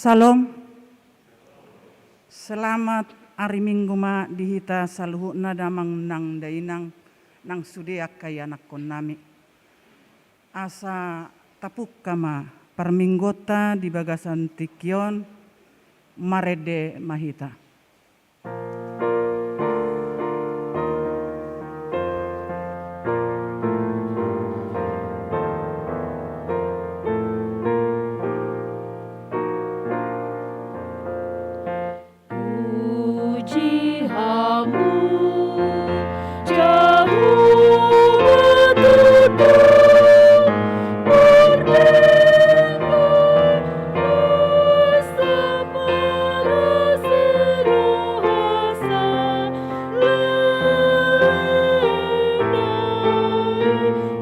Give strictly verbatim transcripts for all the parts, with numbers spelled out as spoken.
Syalom. Selamat ari Minggu ma di hita saluhutna damang nang dainang nang sude angka ianakkonnami. Asa tapungka ma parmingguonta di bagasan tingki on, marende ma hita. Puji Hamu, Jahowa Tuhan, mardengan basa parasi roha saleleng nai,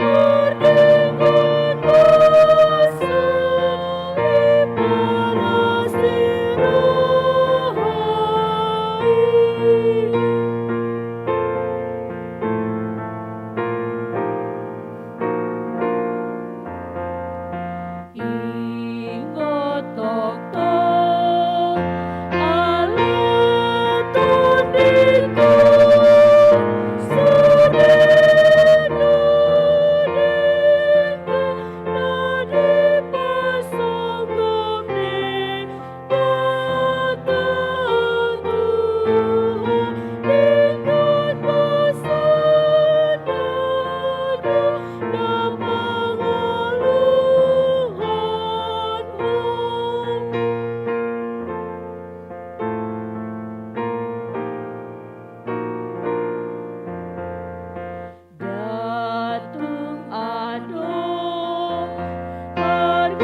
mardengan basa i parasi roha i. Ingot tongtong ala tondinta, sude na denggan na dipasonggop ni Datung adong pargogatan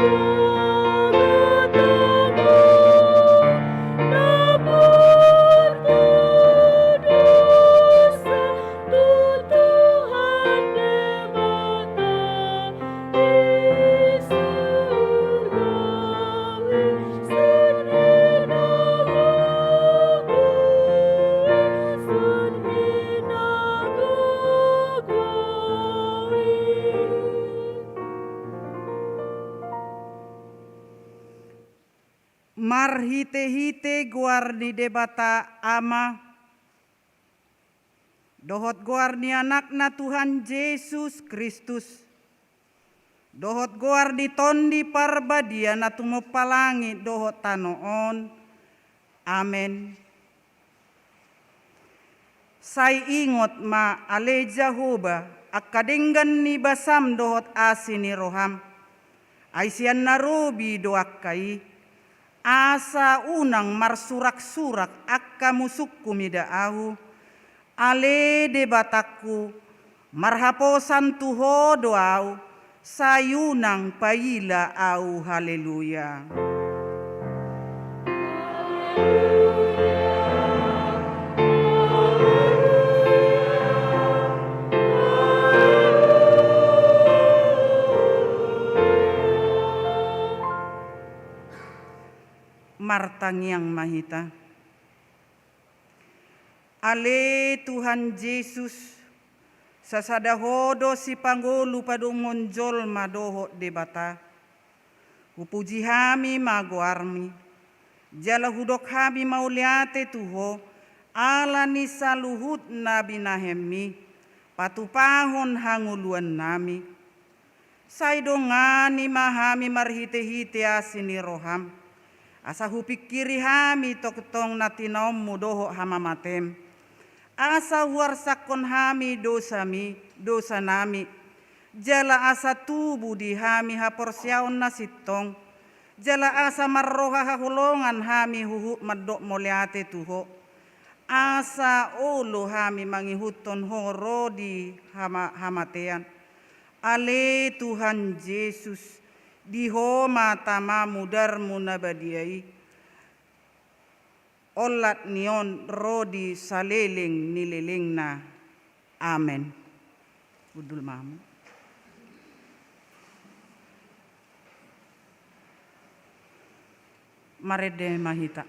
na pardosa tu Tuhan Debata. Marhitehite goar ni Debata Ama, dohot goar ni Anakna Tuhan Jesus Kristus, dohot goar ni Tondi Parbadia na tumompa langit dohot tano on. Amen. Sai ingot ma ale Jahowa angka denggan ni basam dohot asi ni roham. Ai sian na robi do angka i, asa unang marsuraksurak angka musungku mida ahu. Ale Debatangku, marhaposan tu Ho do ahu, sai unang paila ahu. Haleluya. Martangiang ma hita. Ale Tuhan Jesus, sasada Ho do sipangolu padomuhon jolma dohot Debata. Hupuji hami ma goarmi, jala hudok hami mauliate tu Ho, ala ni saluhut na binahenmi patupahon hangoluannami. Sai dongani ma hami marhitehite asi ni roham, asa hupingkiri hami tongtong na tinaonmu dohot hamamatem, asa huarsakhon hami dosami, dosanami, jala asa tubu di hami haporseaon na sintong, jala asa marroha haholongan hami huhut mandok mauliate tu Ho, asa olo hami mangihuthon Ho ro di hama-, hamatean. Ale Tuhan Jesus, di Ho ma tama mudarmu na badia i, olat ni on ro di saleleng ni lelengna. Amen. Hundul ma hamu. Marende ma hita.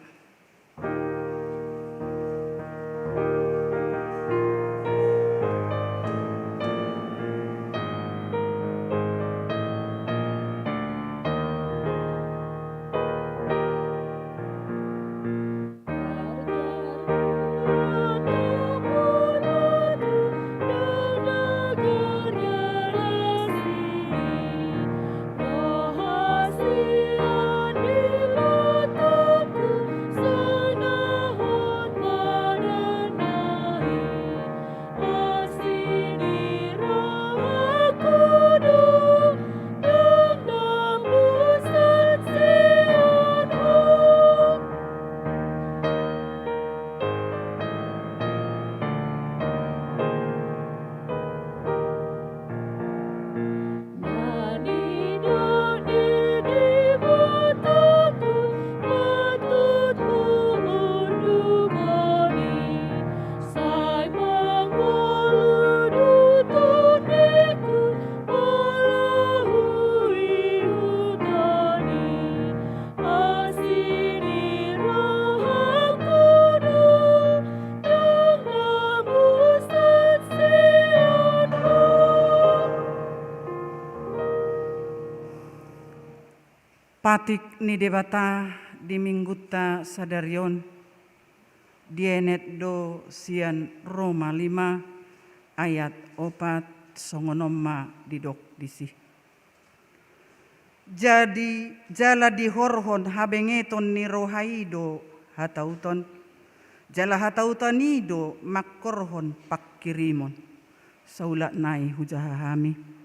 Patik ni Debata di Minggunta sadari on dienet do sian Roma lima ayat opat, songon on ma didok disi. Jadi, jala dihorhon habengeton ni roha i do hatauton, jala hatauton i do mangkorhon pangkirimon. Saulak nai hujaha hami.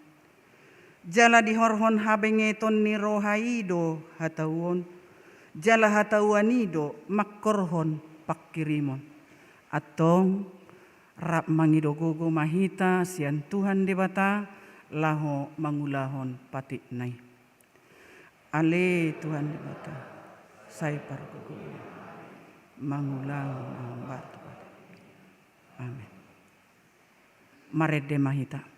Jala dihorhon habengeton ni roha i do hatauon, jala hatauon i do mangkorhon pangkirimon. Antong, rap mangido gogo ma hita sian Tuhan Debata, laho mangulahon patikna i. Ale Tuhan Debata, sai pargogoon mangulahon ambarta. Amen. Marende ma hita.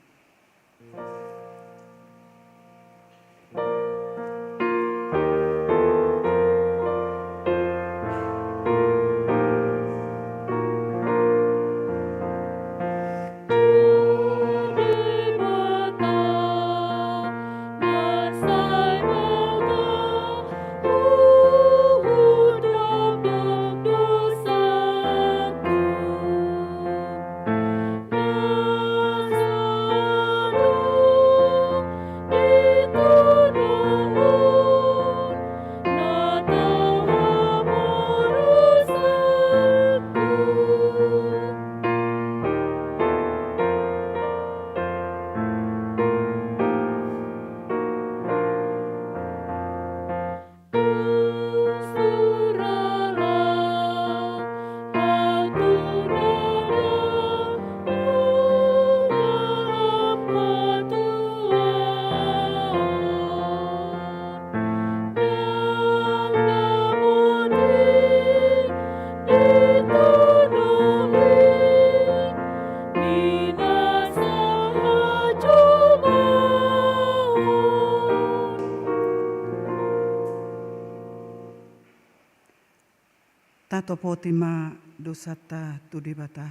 Tatopoti ma dosanta tu Debata.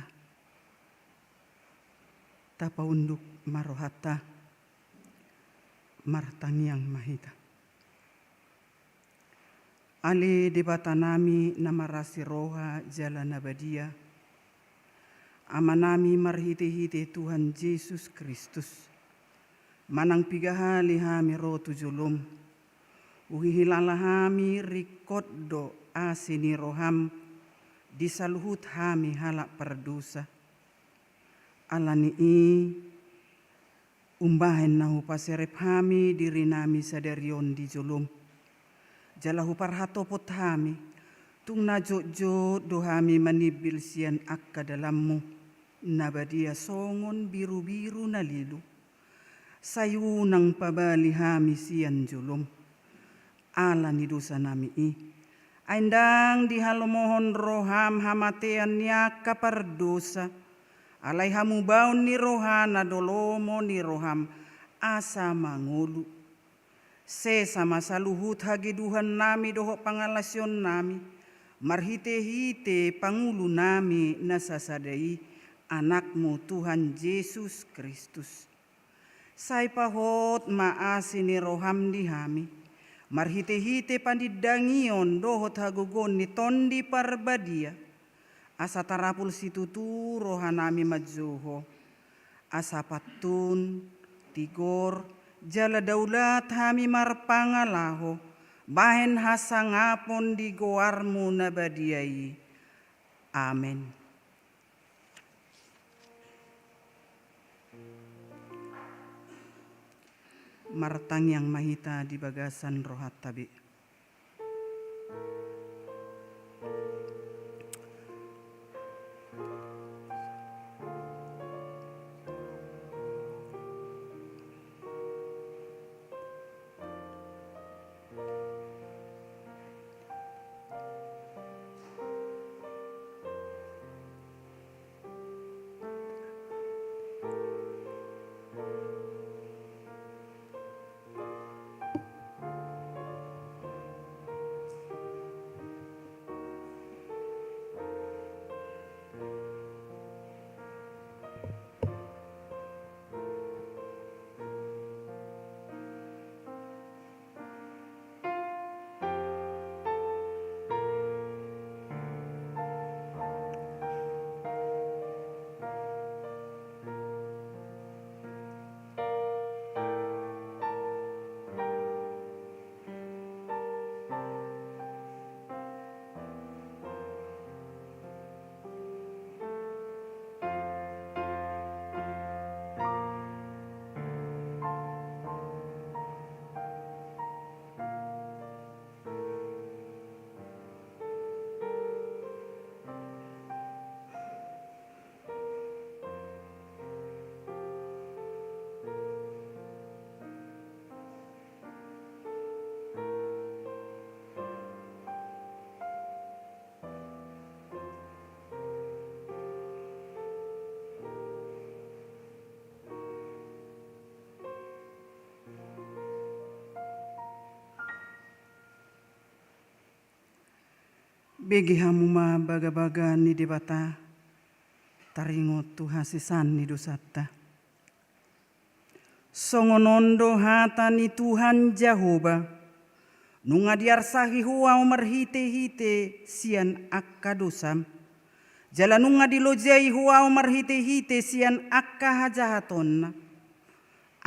Tapaunduk ma rohanta. Martangiang ma hita. Ale Debatanami na marasi roha jala na badia, Amanami marhitehite Tuhan Jesus Kristus, manang piga hali hami ro tu jolom, huhilala hami ringkot do asi ni roham di saluhut hami halak pardosa. Ala ni i, umbahen na hupaserep hami dirinami sadari on di jolom, jala huparhatopot hami, tung na jotjot do hami manimbil sian angka dalanmu na badia songon birubiru na lilu, Sai unang pabali hami sian jolom ala ni dosanami i. Ai ndang dihalomohon roham hamatean ni angka pardosa, alai hamubaon ni rohana do lomo ni roham asa mangolu. Sesa ma saluhut hageduhannami dohot pangalaosionnami, marhitehite pangulunami na sasada i, Anakmu Tuhan Jesus Kristus. Sai pahot ma asi ni roham di hami, marhitehite panindangion dohot hagogoon ni Tondi Parbadia, asa tarapul situtu rohanami manjou Ho, asa pantun, tigor, jala daulat hami marpangalaho, bahen hasangapon di goarmu na badia i. Amen. Martangiang ma hita di bagasan rohanta be. Bege hamu ma bagabaga ni Debata, taringot tu hasesaan ni dosanta. Songon on do hata ni Tuhan Jahowa: Nunga diarsahi ho ahu marhitehite sian angka dosam, jala nunga dilojai ho ahu marhitehite sian angka hajahatonna.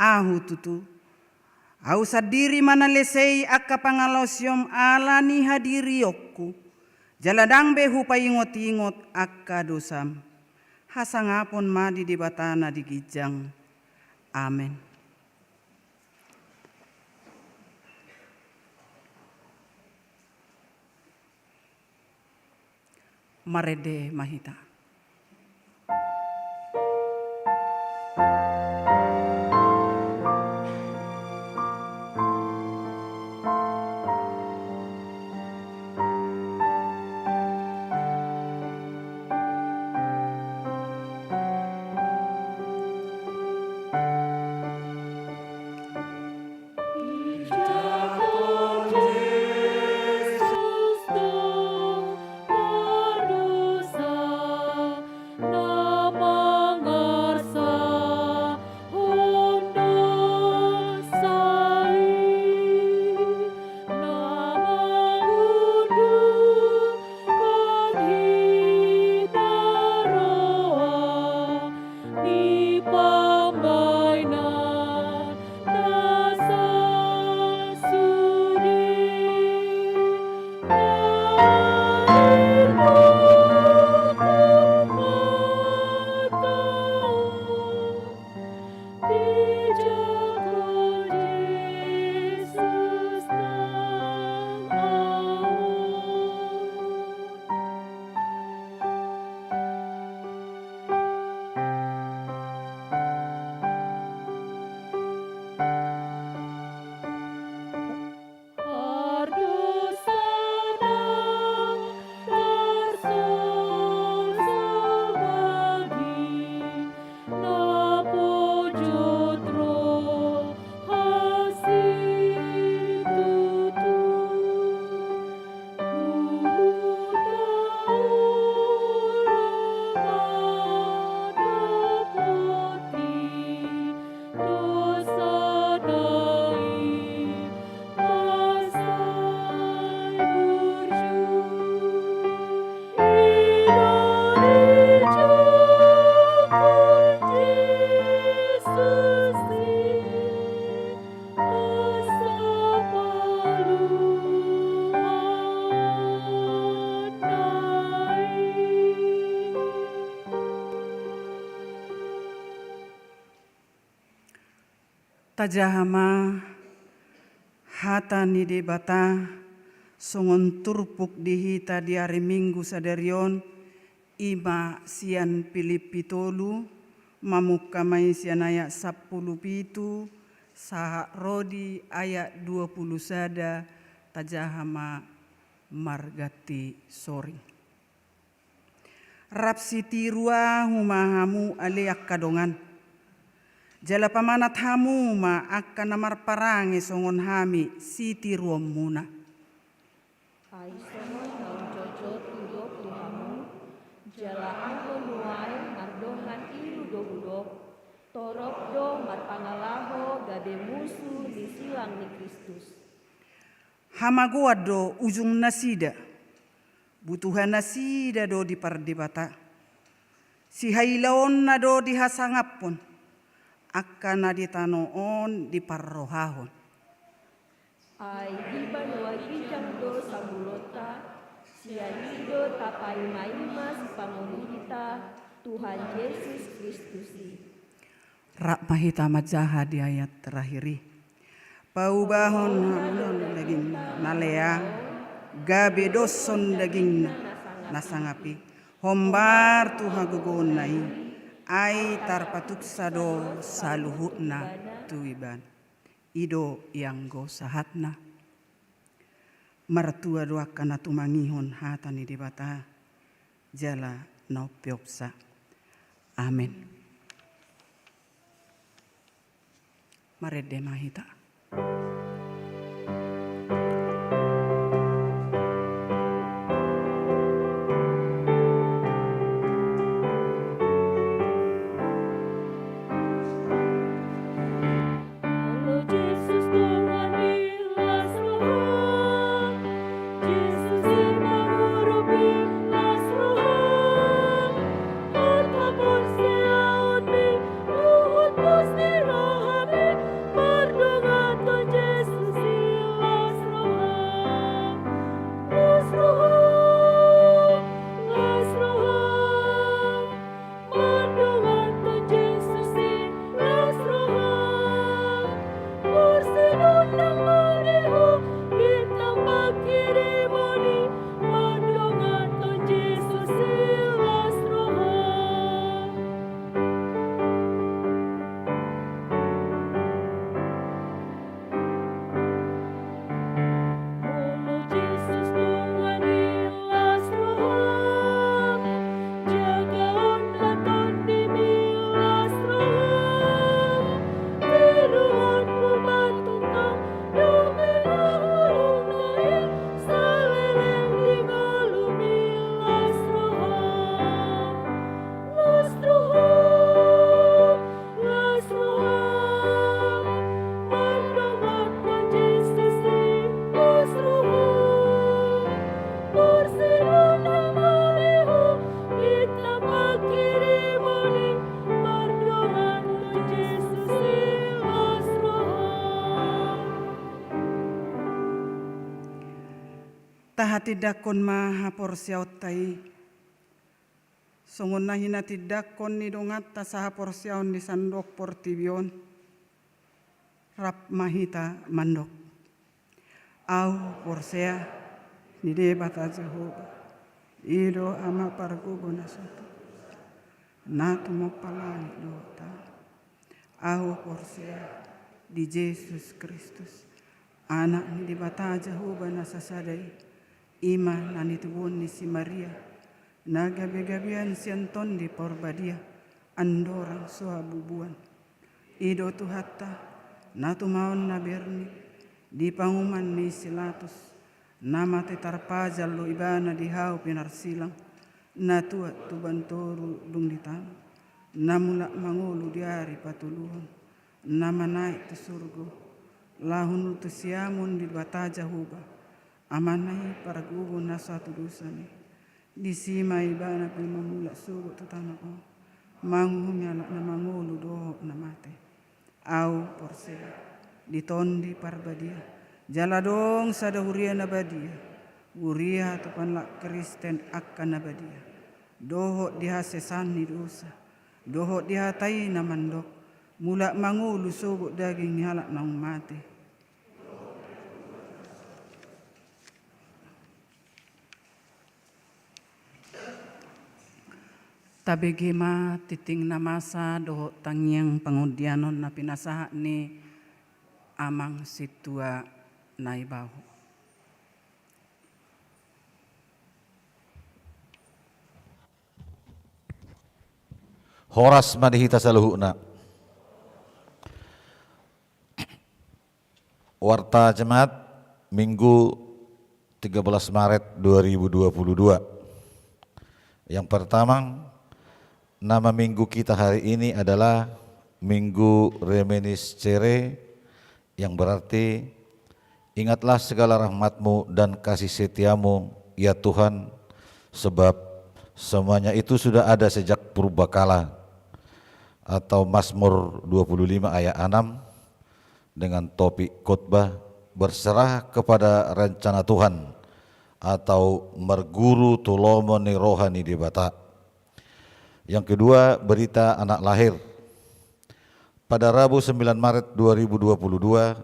Ahu tutu, ahu sandiri ma na lesei angka pangalaosiom ala ni hadirionku, jala ndang be hupaingotingot angka dosam. Hasangapon ma di Debata na di ginjang. Amen. Marende ma hita. Tajaha ma hata ni Debata songon turpuk di hita di ari Minggu sadari on, i ma sian Pilippi tolu, mamungka ma i sian ayat sampulu pitu sahat ro di ayat dua pulu sada. Tajaha ma marganti soring. Rap sitiru ahu ma hamu ale angka dongan. Jala pamanat hamu ma angka na marparange songon hami sitiruonmuna. Ai songon na umjotjot hudok tu hamu, jala anggo nuaeng mardongan ilu do hudok, torop do marpangalaho gabe musu ni silang ni Kristus. Hamagoan do ujung nasida, butuha nasida do di pardebata. Sihailaonna do dihasangaphon, angka na di tano on diparrohahon. Ai di banua ginjang do sambulonta, sian i do tapaimaima sipangunurinta, Tuhan Jesus Kristus i. Rap ma hita manjaha di ayat terakhir i. Paubahon hamu dagingna na lean, gabe doshon dagingna na sangap i, hombar tu hagogoonna i, ai tarpatuksa do saluhutna tu Ibana. I do ianggo sahatna. Martua do angka na tumangihon hata ni Debata, jala na umpeopsa. Amen. Marende ma hita. Olo Jesus Tuhan i, las roham. Jesus i pangurupi, las roham. Hata porseaonmi, luhut pos ni rohami, mardongan tu Jesus i, las roham. Las roham, las roham. Mardongan tu Jesus i, las roham. Porsenonna ma di ho, bintang pangkirimon i. Mardongan tu Jesus i, las roham. Olo Jesus Tuhan i, las roham. Jagaon ma tondimi, las roham. Tiruonmu ma tongtong, dumenggan holongna i, saleleng di ngolumi, las roham. Las roham. Las roham, mardongan tu Jesus i, las roham. Porsenonna ma di ho, bintang pangkirimon i, mardongan tu Jesus i, las roham. Tahatindangkon ma haporseaonta i. Songon na hinatindangkon ni donganta sahaporseaon di sandok portibi on, rap ma hita mandok. Ahu porsea di Debata Jahowa, i do Ama pargogo na so tutu, na tumompa langit dohot tano. Ahu porsea di Jesus Kristus, Anak ni Debata Jahowa na sasada i, i ma na nitubuhon ni si Maria, na gabegabean sian Tondi Parbadia, andorang so habubuan. I do Tuhanta, na tumaon na berni, di panguhuman ni si Latus, na mate tarpajal do ibana di hau pinarsilang, na tuat tu bantoru dung di tano, na mulak mangolu di ari patoluhon, na manaek tu surgo, laho nuntu siamun ni Debata Jahowa, Amana i pargogo na so hatudosan i. Disi ma ibana pe mamulak sogot tu tano on, manguhumi halak na mangolu dohot na mate. Ahu porsea di Tondi Parbadia, jala adong sada huria na badia, huria hatupan halak Kristen angka na badia, dohot di hasesaan ni dosa, dohot di hata i na mandok, Mulak mangolu sogot daging ni halak naung mate. Tabege ma tingting na masa dohot tangiang pangondianon na pinasahat ni Amang Sintua Naibaho. Horas ma di hita saluhutna. Warta Jemaat, Minggu tiga belas Maret dua ribu dua puluh dua. Yang pertama, nama minggu kita hari ini adalah Minggu Remeniscere, yang berarti, "Ingatlah segala rahmat-Mu dan kasih setia-Mu, ya Tuhan, sebab semuanya itu sudah ada sejak purbakala." Atau Mazmur dua puluh lima ayat enam, dengan topik khotbah, "Berserah kepada rencana Tuhan," atau "Marguru tu lomo ni roha ni Debata." Yang kedua, berita anak lahir. Pada Rabu sembilan Maret dua ribu dua puluh dua,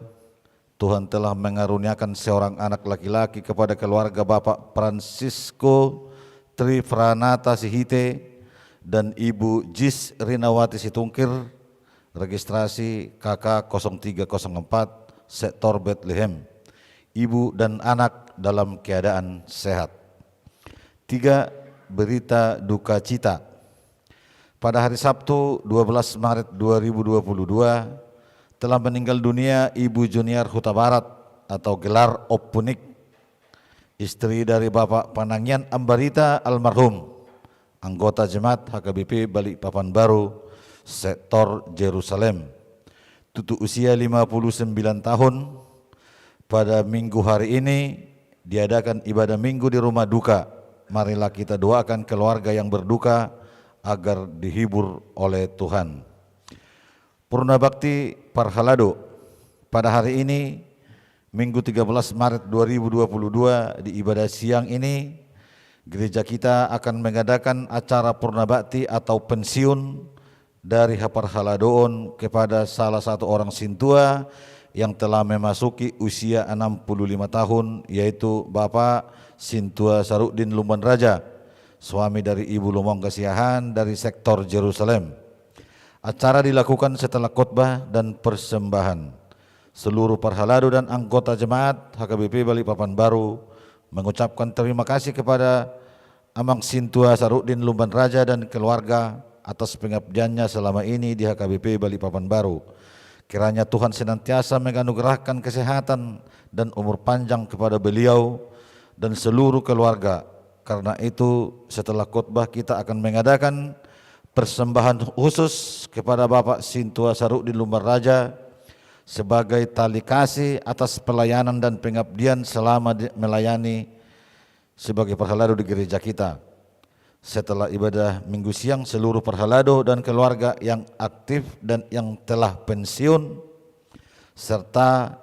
Tuhan telah mengaruniakan seorang anak laki-laki kepada keluarga Bapak Francisco Tripranata Sihite dan Ibu Jis Rinawati Situngkir, registrasi K K kosong tiga kosong empat, sektor Betlehem. Ibu dan anak dalam keadaan sehat. Tiga, berita duka cita. Pada hari Sabtu, dua belas Maret dua ribu dua puluh dua, telah meninggal dunia Ibu Juniar Hutabarat atau gelar Ompu Nik, istri dari Bapak Panangian Ambarita almarhum, anggota Jemaat H K B P Balikpapan Baru, sektor Jerusalem. Tutu usia lima puluh sembilan tahun, pada Minggu hari ini diadakan ibadah Minggu di rumah duka. Marilah kita doakan keluarga yang berduka agar dihibur oleh Tuhan. Purna Bakti Parhalado. Pada hari ini, Minggu tiga belas Maret dua ribu dua puluh dua, di ibadah siang ini, gereja kita akan mengadakan acara Purna Bakti atau pensiun dari haparhaladoon kepada salah satu orang sintua yang telah memasuki usia enam puluh lima tahun, yaitu Bapak Sintua Saruddin Lumban Raja, suami dari Ibu Lumongga Siahaan dari sektor Jerusalem. Acara dilakukan setelah khotbah dan persembahan. Seluruh parhalado dan anggota jemaat H K B P Balikpapan Baru mengucapkan terima kasih kepada Amang Sintua Saruddin Lumban Raja dan keluarga atas pengabdiannya selama ini di H K B P Balikpapan Baru. Kiranya Tuhan senantiasa menganugerahkan kesehatan dan umur panjang kepada beliau dan seluruh keluarga. Karena itu, setelah khotbah, kita akan mengadakan persembahan khusus kepada Bapak Sintua Saruddin Lumban Raja sebagai tali kasih atas pelayanan dan pengabdian selama di-, melayani sebagai parhalado di gereja kita. Setelah ibadah Minggu siang, seluruh parhalado dan keluarga yang aktif dan yang telah pensiun, serta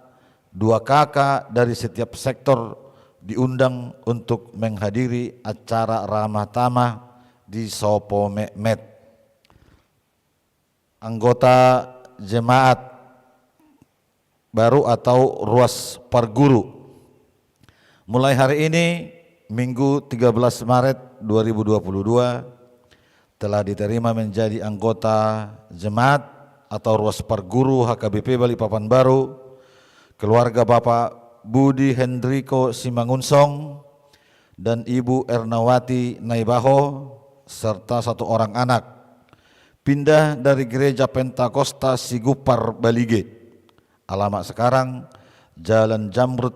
dua kakak dari setiap sektor diundang untuk menghadiri acara ramah tamah di Sopometmet. Anggota jemaat baru atau ruas parguru. Mulai hari ini, Minggu tiga belas Maret dua ribu dua puluh dua, telah diterima menjadi anggota jemaat atau ruas parguru H K B P Balikpapan Baru, keluarga Bapak Budi Hendriko Simangunsong dan Ibu Ernawati Naibaho, serta satu orang anak, pindah dari Gereja Pentakosta Sigupar Balige. Alamat sekarang, Jalan Jamrut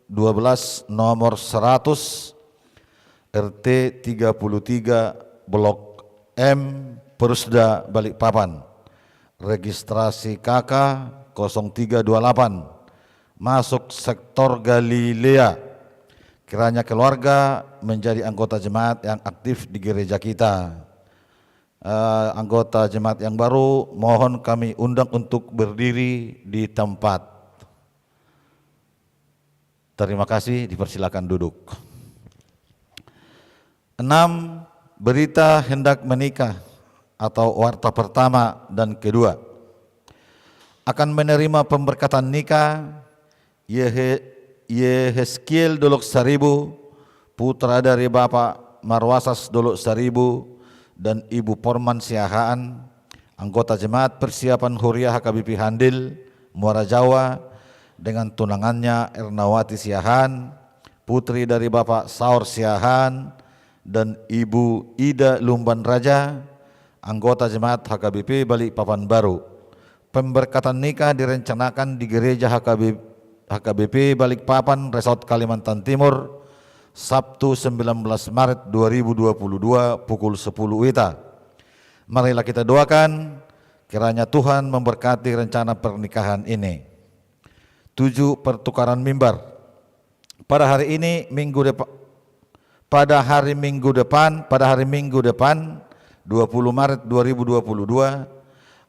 dua belas, nomor seratus, R T tiga puluh tiga, Blok M, Perusda, Balikpapan. Registrasi K K kosong tiga dua delapan, masuk sektor Galilea. Kiranya keluarga menjadi anggota jemaat yang aktif di gereja kita. Eh, anggota jemaat yang baru, mohon kami undang untuk berdiri di tempat. Terima kasih, dipersilakan duduk. Enam, berita hendak menikah atau warta pertama dan kedua. Akan menerima pemberkatan nikah Yehe-, Yehezkiel Dolok Saribu, putra dari Bapak Marwasas Dolok Saribu dan Ibu Porman Siahaan, anggota jemaat persiapan Huria H K B P Handil, Muara Jawa, dengan tunangannya Ernawati Siahaan, putri dari Bapak Saur Siahaan dan Ibu Ida Lumban Raja, anggota jemaat H K B P Balikpapan Baru. Pemberkatan nikah direncanakan di gereja H K B, H K B P Balikpapan, Resort Kalimantan Timur, Sabtu sembilan belas Maret dua ribu dua puluh dua pukul sepuluh WITA. Marilah kita doakan, kiranya Tuhan memberkati rencana pernikahan ini. Tujuh, pertukaran mimbar. Pada hari ini, Minggu depa-, pada hari Minggu depan, pada hari Minggu depan, dua puluh Maret dua ribu dua puluh dua,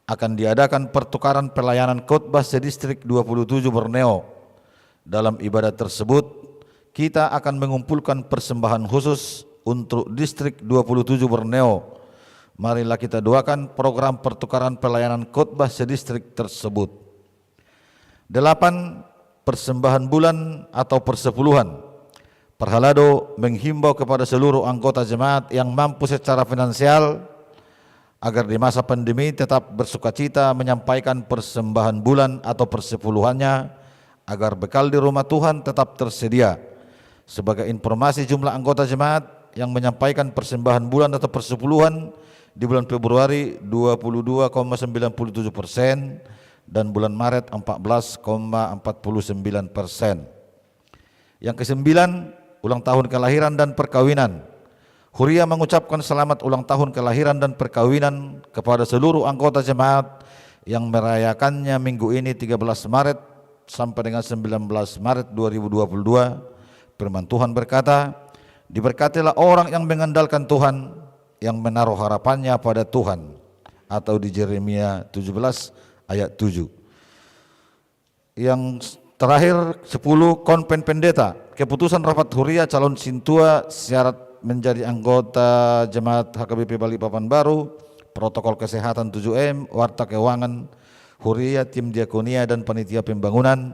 akan diadakan pertukaran pelayanan khotbah sedistrik dua puluh tujuh Borneo. Dalam ibadah tersebut, kita akan mengumpulkan persembahan khusus untuk distrik dua puluh tujuh Borneo. Marilah kita doakan program pertukaran pelayanan khotbah sedistrik tersebut. Delapan, persembahan bulan atau persepuluhan. Parhalado menghimbau kepada seluruh anggota jemaat yang mampu secara finansial agar di masa pandemi tetap bersukacita menyampaikan persembahan bulan atau persepuluhannya, agar bekal di rumah Tuhan tetap tersedia. Sebagai informasi, jumlah anggota jemaat yang menyampaikan persembahan bulan atau persepuluhan di bulan Februari dua puluh dua koma sembilan puluh tujuh persen dan bulan Maret empat belas koma empat puluh sembilan persen. Yang kesembilan, ulang tahun kelahiran dan perkawinan. Huria mengucapkan selamat ulang tahun kelahiran dan perkawinan kepada seluruh anggota jemaat yang merayakannya minggu ini, tiga belas Maret sampai dengan sembilan belas Maret dua ribu dua puluh dua. Firman Tuhan berkata, "Diberkatilah orang yang mengandalkan Tuhan, yang menaruh harapannya pada Tuhan." Atau di Yeremia tujuh belas ayat tujuh. Yang terakhir, sepuluh, konven pendeta. Keputusan rapat huria calon sintua, syarat menjadi anggota jemaat H K B P Balikpapan Baru, protokol kesehatan tujuh M, warta keuangan huria, tim diakonia, dan panitia pembangunan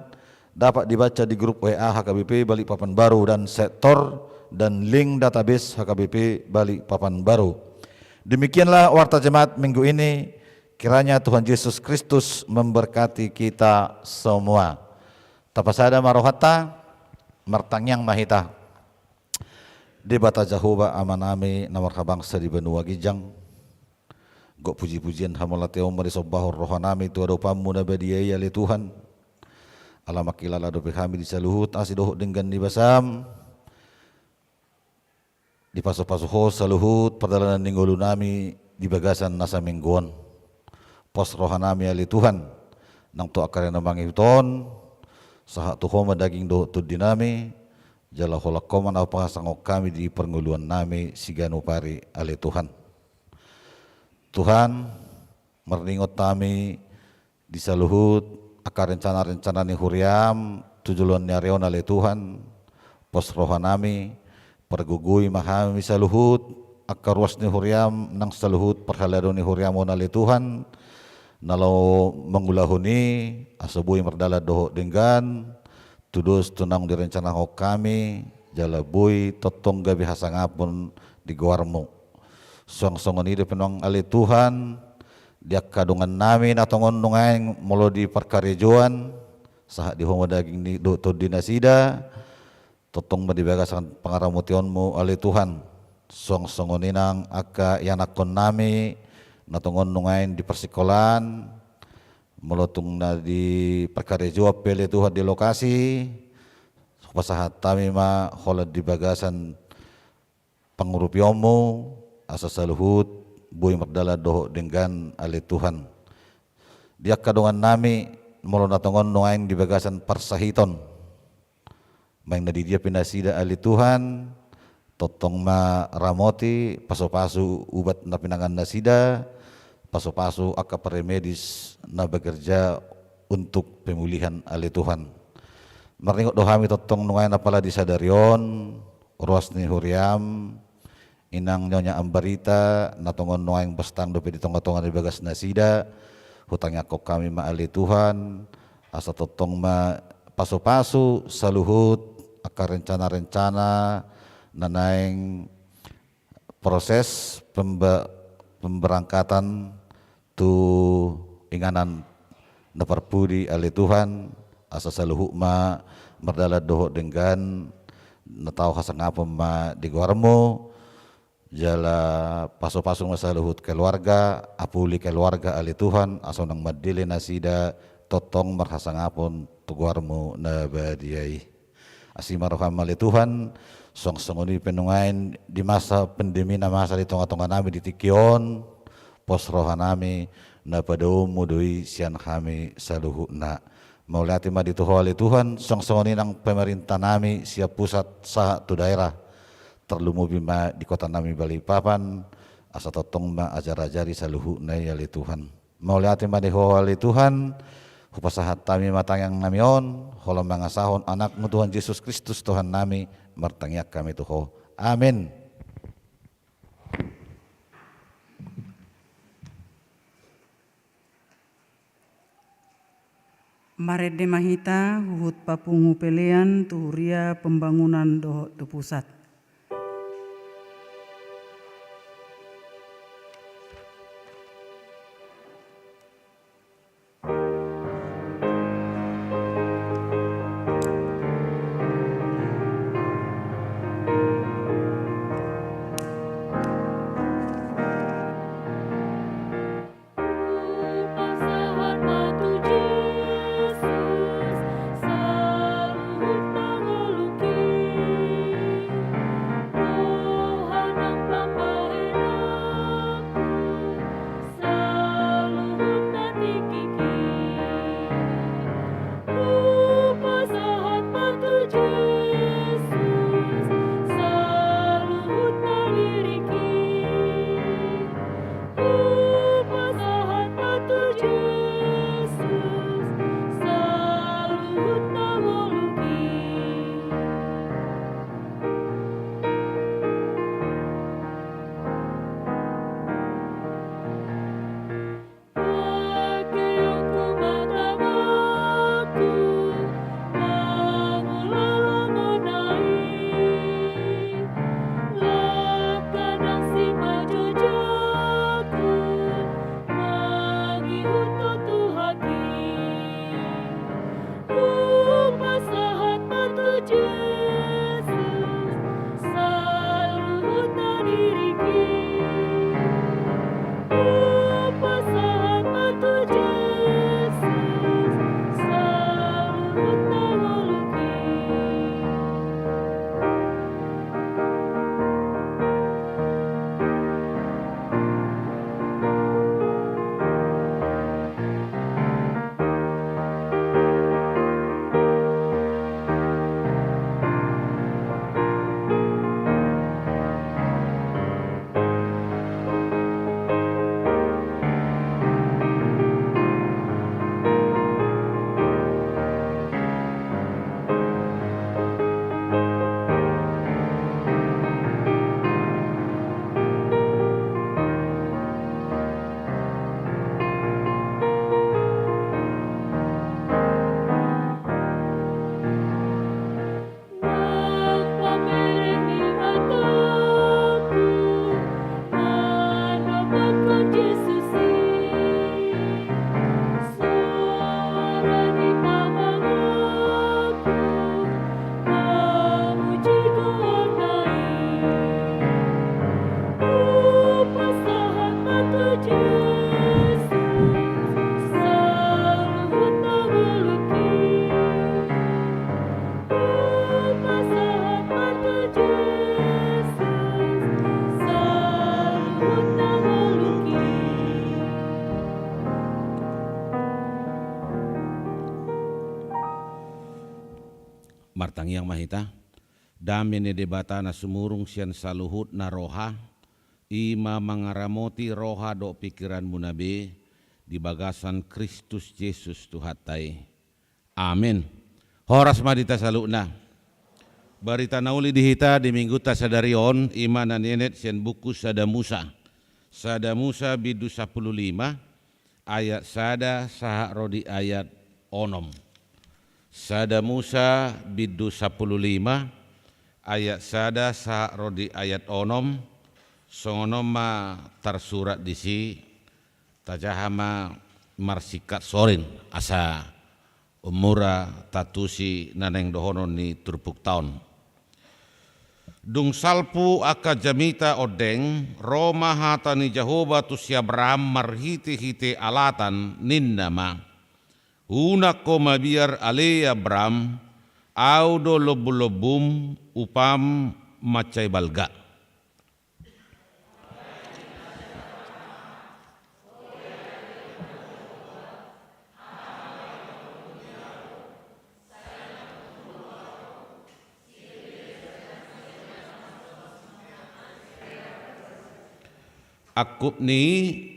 dapat dibaca di grup W A H K B P Balikpapan Baru dan sektor dan link database H K B P Balikpapan Baru. Demikianlah warta jemaat minggu ini. Kiranya Tuhan Yesus Kristus memberkati kita semua. Tapasada ma rohanta, martangiang ma hita. Debata Jahowa Amanami na marhabangsa di banua ginjang, gok puji-pujian hamauliateon ma disombahon rohanami tu adopanmu na badia i ale Tuhan. Ala mangkilala dope hami di saluhut asi dohot denggan ni basam, dipasu-pasu Ho saluhut pardalanan ni ngolunami di bagasan na saminggu on. Pos rohanami ale Tuhan, nang tu angka ari na mangihut on, sahat tu Ho ma daging dohot tondinami, jala holan Ho ma na pasangaphon hami di parngoluannami siganup ari ale Tuhan. Tuhan, marningot hami di saluhut angka rencana-rencana ni huriam tu joloan ni ari on ale Tuhan, pos rohanami, pargogoi ma hami saluhut angka ruas ni huriam nang saluhut parhalado ni huriam on ale Tuhan, na laho mangulahon i asa boi mardalan dohot denggan, tudos tu naung direncanahon hami, jala boi tongtong gabe hasangapon di goarmu. Suang songon i dope nuaeng ale Tuhan, di angka dongannami na tongon nuaeng molo di parkarejoan, sahat di Ho ma daging ni dohot tondi nasida, tongtong ma di bagasan pangaramotionmu ale Tuhan. Suang songon i nang angka ianakkonnami na tongon nuaeng di parsikolaan, molo tung na di parkarejoan pe ale Tuhan di lokasi, pasahat hami ma holan di bagasan pangurupionmu, asa saluhut boi mardalan dohot denggan ale Tuhan. Di angka dongannami, molo na tongon nuaeng di bagasan parsahiton, naeng na di dia pe nasida ale Tuhan, tongtong ma ramoti, pasu-pasu ubat na pinangan nasida, pasu-pasu angka paremedis na bekerja untuk pemulihan ale Tuhan. Marningot do hami tongtong nuaeng apala di sadari on, ruas ni huriam, inang Nyonya Ambarita, na tongon nuaeng bastang dope di tonga-tonga ni bagas nasida, Hutangiangkon hami ma ale Tuhan, asa tongtong ma pasu-pasu saluhut angka rencana-rencana na naeng proses pemba-, pemberangkatan tu inganan na parpudi ale Tuhan, asa saluhut ma mardalan dohot denggan na tau hasangapon ma di goarmu, jala pasu-pasu ma saluhut keluarga, apuli keluarga ale Tuhan, asa unang mandele nasida tongtong marhasangapon tu goarmu na badia i. Asi ma roham ale Tuhan, suang songon i pe nuaeng di masa pandemi na masa di tonga-tonga nami di tingki on, pos roha nami na padaoonmu do i sian hami saluhutna. Mauliate ma di tu ho ale Tuhan, suang songon i nang pemerintah nami sian pusat sahat tu daerah, tarlumobi ma di kota nami Balikpapan, asa tongtong ma ajar-ajari saluhutna i ale Tuhan. Mauliate ma di ho ale Tuhan, hupasahat hami ma tangiang nami on, holan mangasahon anakmu Tuhan Jesus Kristus Tuhan nami, martangiang hami tu ho. Amin. Marende ma hita huhut papungu pelean tu huria pembangunan dohot tu pusat. Hupasahat ma tu Jesus saluhut na ngolungki, roha nang pambahenanku saluhut na tingkingki. Hupasahat ma tu Jesus saluhut na liringki. Hupasahat ma tu Jesus saluhut na ngolungki. Pangkeonku ma tanganku mangula lomona i, langkana nang simanjujungku mangihuthon Tuhanki. Hupasahat ma tu Jesus saluhut na liringki. Hupasahat ma tu Jesus saluhut na ngolungki. Nang pamereng ni matangku mandompakkon Jesus i, suara ni pamanganku mamuji goarna i. Hupasahat ma tu Jesus saluhut na ngolungki. Hupasahat ma tu Jesus saluhut na ngolungki. Martangiang ma hita. Dame ni Debata na sumurung sian saluhut na roha, i ma mangaramoti roha dohot pingkiranmuna be di bagasan Kristus Jesus Tuhanta i. Amen. Horas ma di hita saluhutna. Barita na uli di hita di minggunta sadari on, i ma na nienet sian buku Sada Musa. Sada Musa bindu sampulu lima, ayat sada sahat ro di ayat onom. Sada Musa bindu sampulu lima, ayat sada sahat ro di ayat onom, songon on ma tarsurat disi, tajaha ma marsingkat soring, asa ummura tantusi na naeng dohonon ni turpukta on. Dung salpu angka jamita ondeng, ro ma hata ni Jahowa tu si Abraham marhitehite alatan, ninna ma: Unang ho mabiar ale Abraham, Ahu do lombulombum, upam mansai balga. Angkup ni i,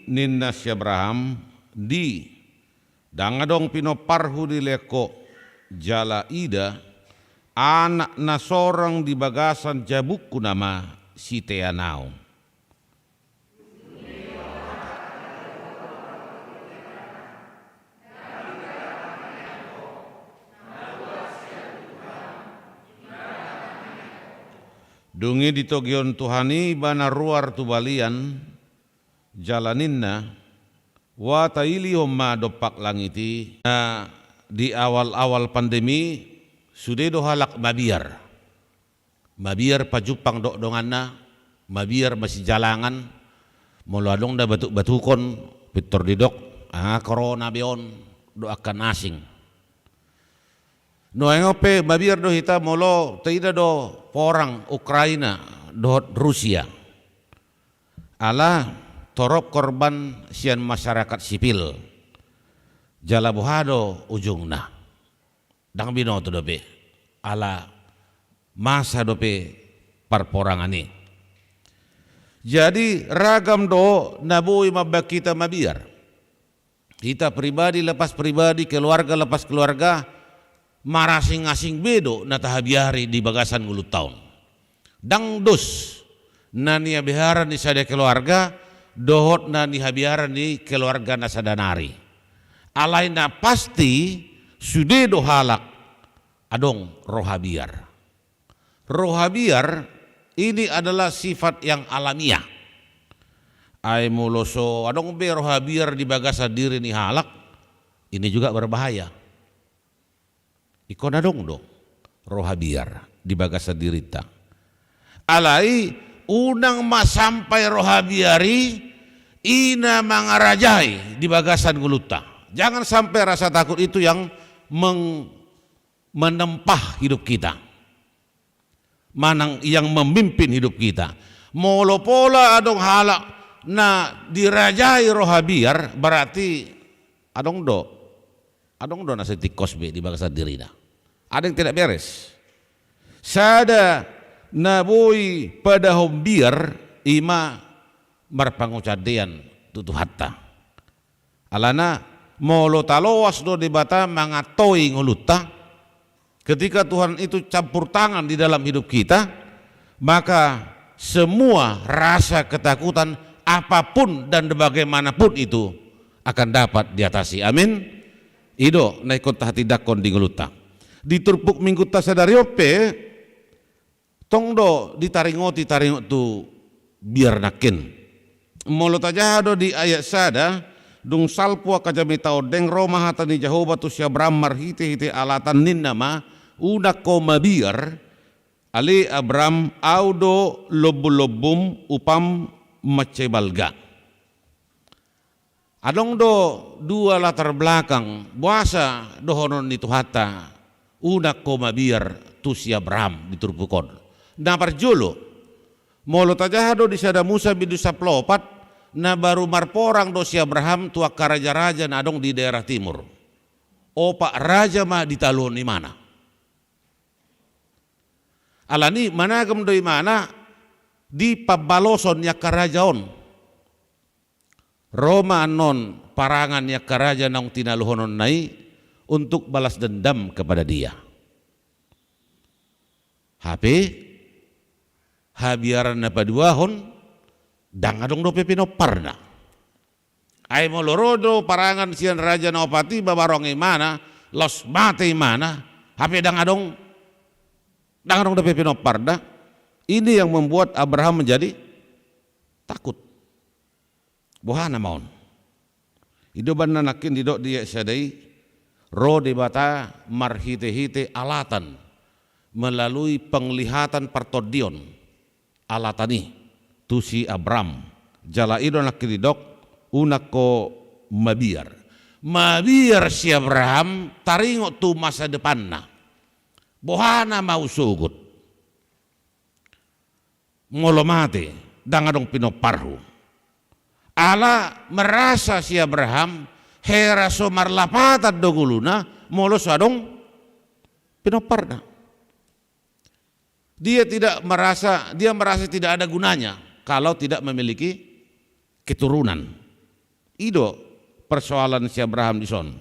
ninna si Abraham, di, ndang adong pinomparhu dilehon ho, jala ida, anak na sorang di bagasan jabungku nama sitean ahu. Dung i ditogihon Tuhan i ibana ruar tu balian, jala ninna: Ua tailihon ma dompak langit i. Na di awal-awal pandemi, sude do halak mabiar. Mabiar pajumpang dohot donganna, mabiar masijalangan, molo adong na batuk-batukon, pintor didok, ah, corona be on, dohot angka na asing. Nuaeng on pe mabiar do hita molo taida do porang Ukraina dohot Rusia. Ala torop korban sian masyarakat sipil. Jala boha do ujungna? Ndang binoto dope, ala masa dope parporangan i. Jadi ragam do na boi mambahen hita mabiar. Hita pribadi lepas pribadi, keluarga lepas keluarga, marasing-asing be do na tahabiari di bagasan ngolunta on. Ndang dos na nihabiaran ni sada keluarga dohot na nihabiaran ni keluarga na sada nari. Alai na pasti, sude do halak adong roha biar. Roha biar ini adalah sifat yang alamiah. Ai molo so adong be roha biar di bagasan diri ni halak, ini juga berbahaya. Ingkon adong do roha biar di bagasan dirinta. Alai unang ma sampai roha biar i, i na mangarajai di bagasan ngolunta. Jangan sampai rasa takut itu yang meng-, menempa hidup kita. Manang yang memimpin hidup kita. Molo pola adong halak na dirajai roha biar, berarti adong do, adong do na sai tingkos be di bagasan dirina. Ada yang tidak beres. Sada na boi padahon biar, i ma marpangunsandean tu Tuhanta. Alana, molo taloas do Debata mangatoi ngolunta, ketika Tuhan itu campur tangan di dalam hidup kita, maka semua rasa ketakutan apapun dan bagaimanapun itu akan dapat diatasi. Amin. I do na ingkon tahatindangkon di ngolunta. Di turpuk minggunta sadari on pe, tong do ditaringoti taringot tu biar nangkin. Molo tajaha do di ayat sada, dung salpu angka jamita ondeng, ro ma hata ni Jahowa tu si Abraham marhitehite alatan, ninna ma: Unang ho mabiar, ale Abraham, Ahu do lombulombum, upam mansai balga. Adong do dua latar belakang boasa dohonon ni Tuhanta unang ho mabiar tu si Abraham di turpuk on. Na parjolo, molo tajaha do di sada Musa bindu sampulu opat, na baru marporang do si Abraham tu angka raja-raja na adong di daerah timur. Opat raja ma ditaluhon imana. Alani managam do imana di pambaloson ni angka raja on. Ro ma annon parangan ni angka raja naung tinaluhononna i untuk balas dendam kepada dia. Hape habiaran na paduahon ndang adong dope pinomparna. Ai molo ro do parangan sian raja na opat i, babarong imana, laos mate imana, hape ndang adong, ndang adong dope pinomparna. Ini yang membuat Abraham menjadi takut. Boha nama on? I do umbahen na nangkin didok di ayat sada i, ro Debata marhitehite alatan, melalui penglihatan partondion, alatan i, tu si Abraham. Jala i do nangkin didok, unang ho mabiar. Mabiar si Abraham taringot tu masa depanna. Boha nama husogot? Molo mate, ndang adong pinomparhu. Ala merasa si Abraham, hera so marlapatan do ngoluna, molo so adong pinomparna. Dia tidak merasa, dia merasa tidak ada gunanya kalau tidak memiliki keturunan. I do persoalan si Abraham dison.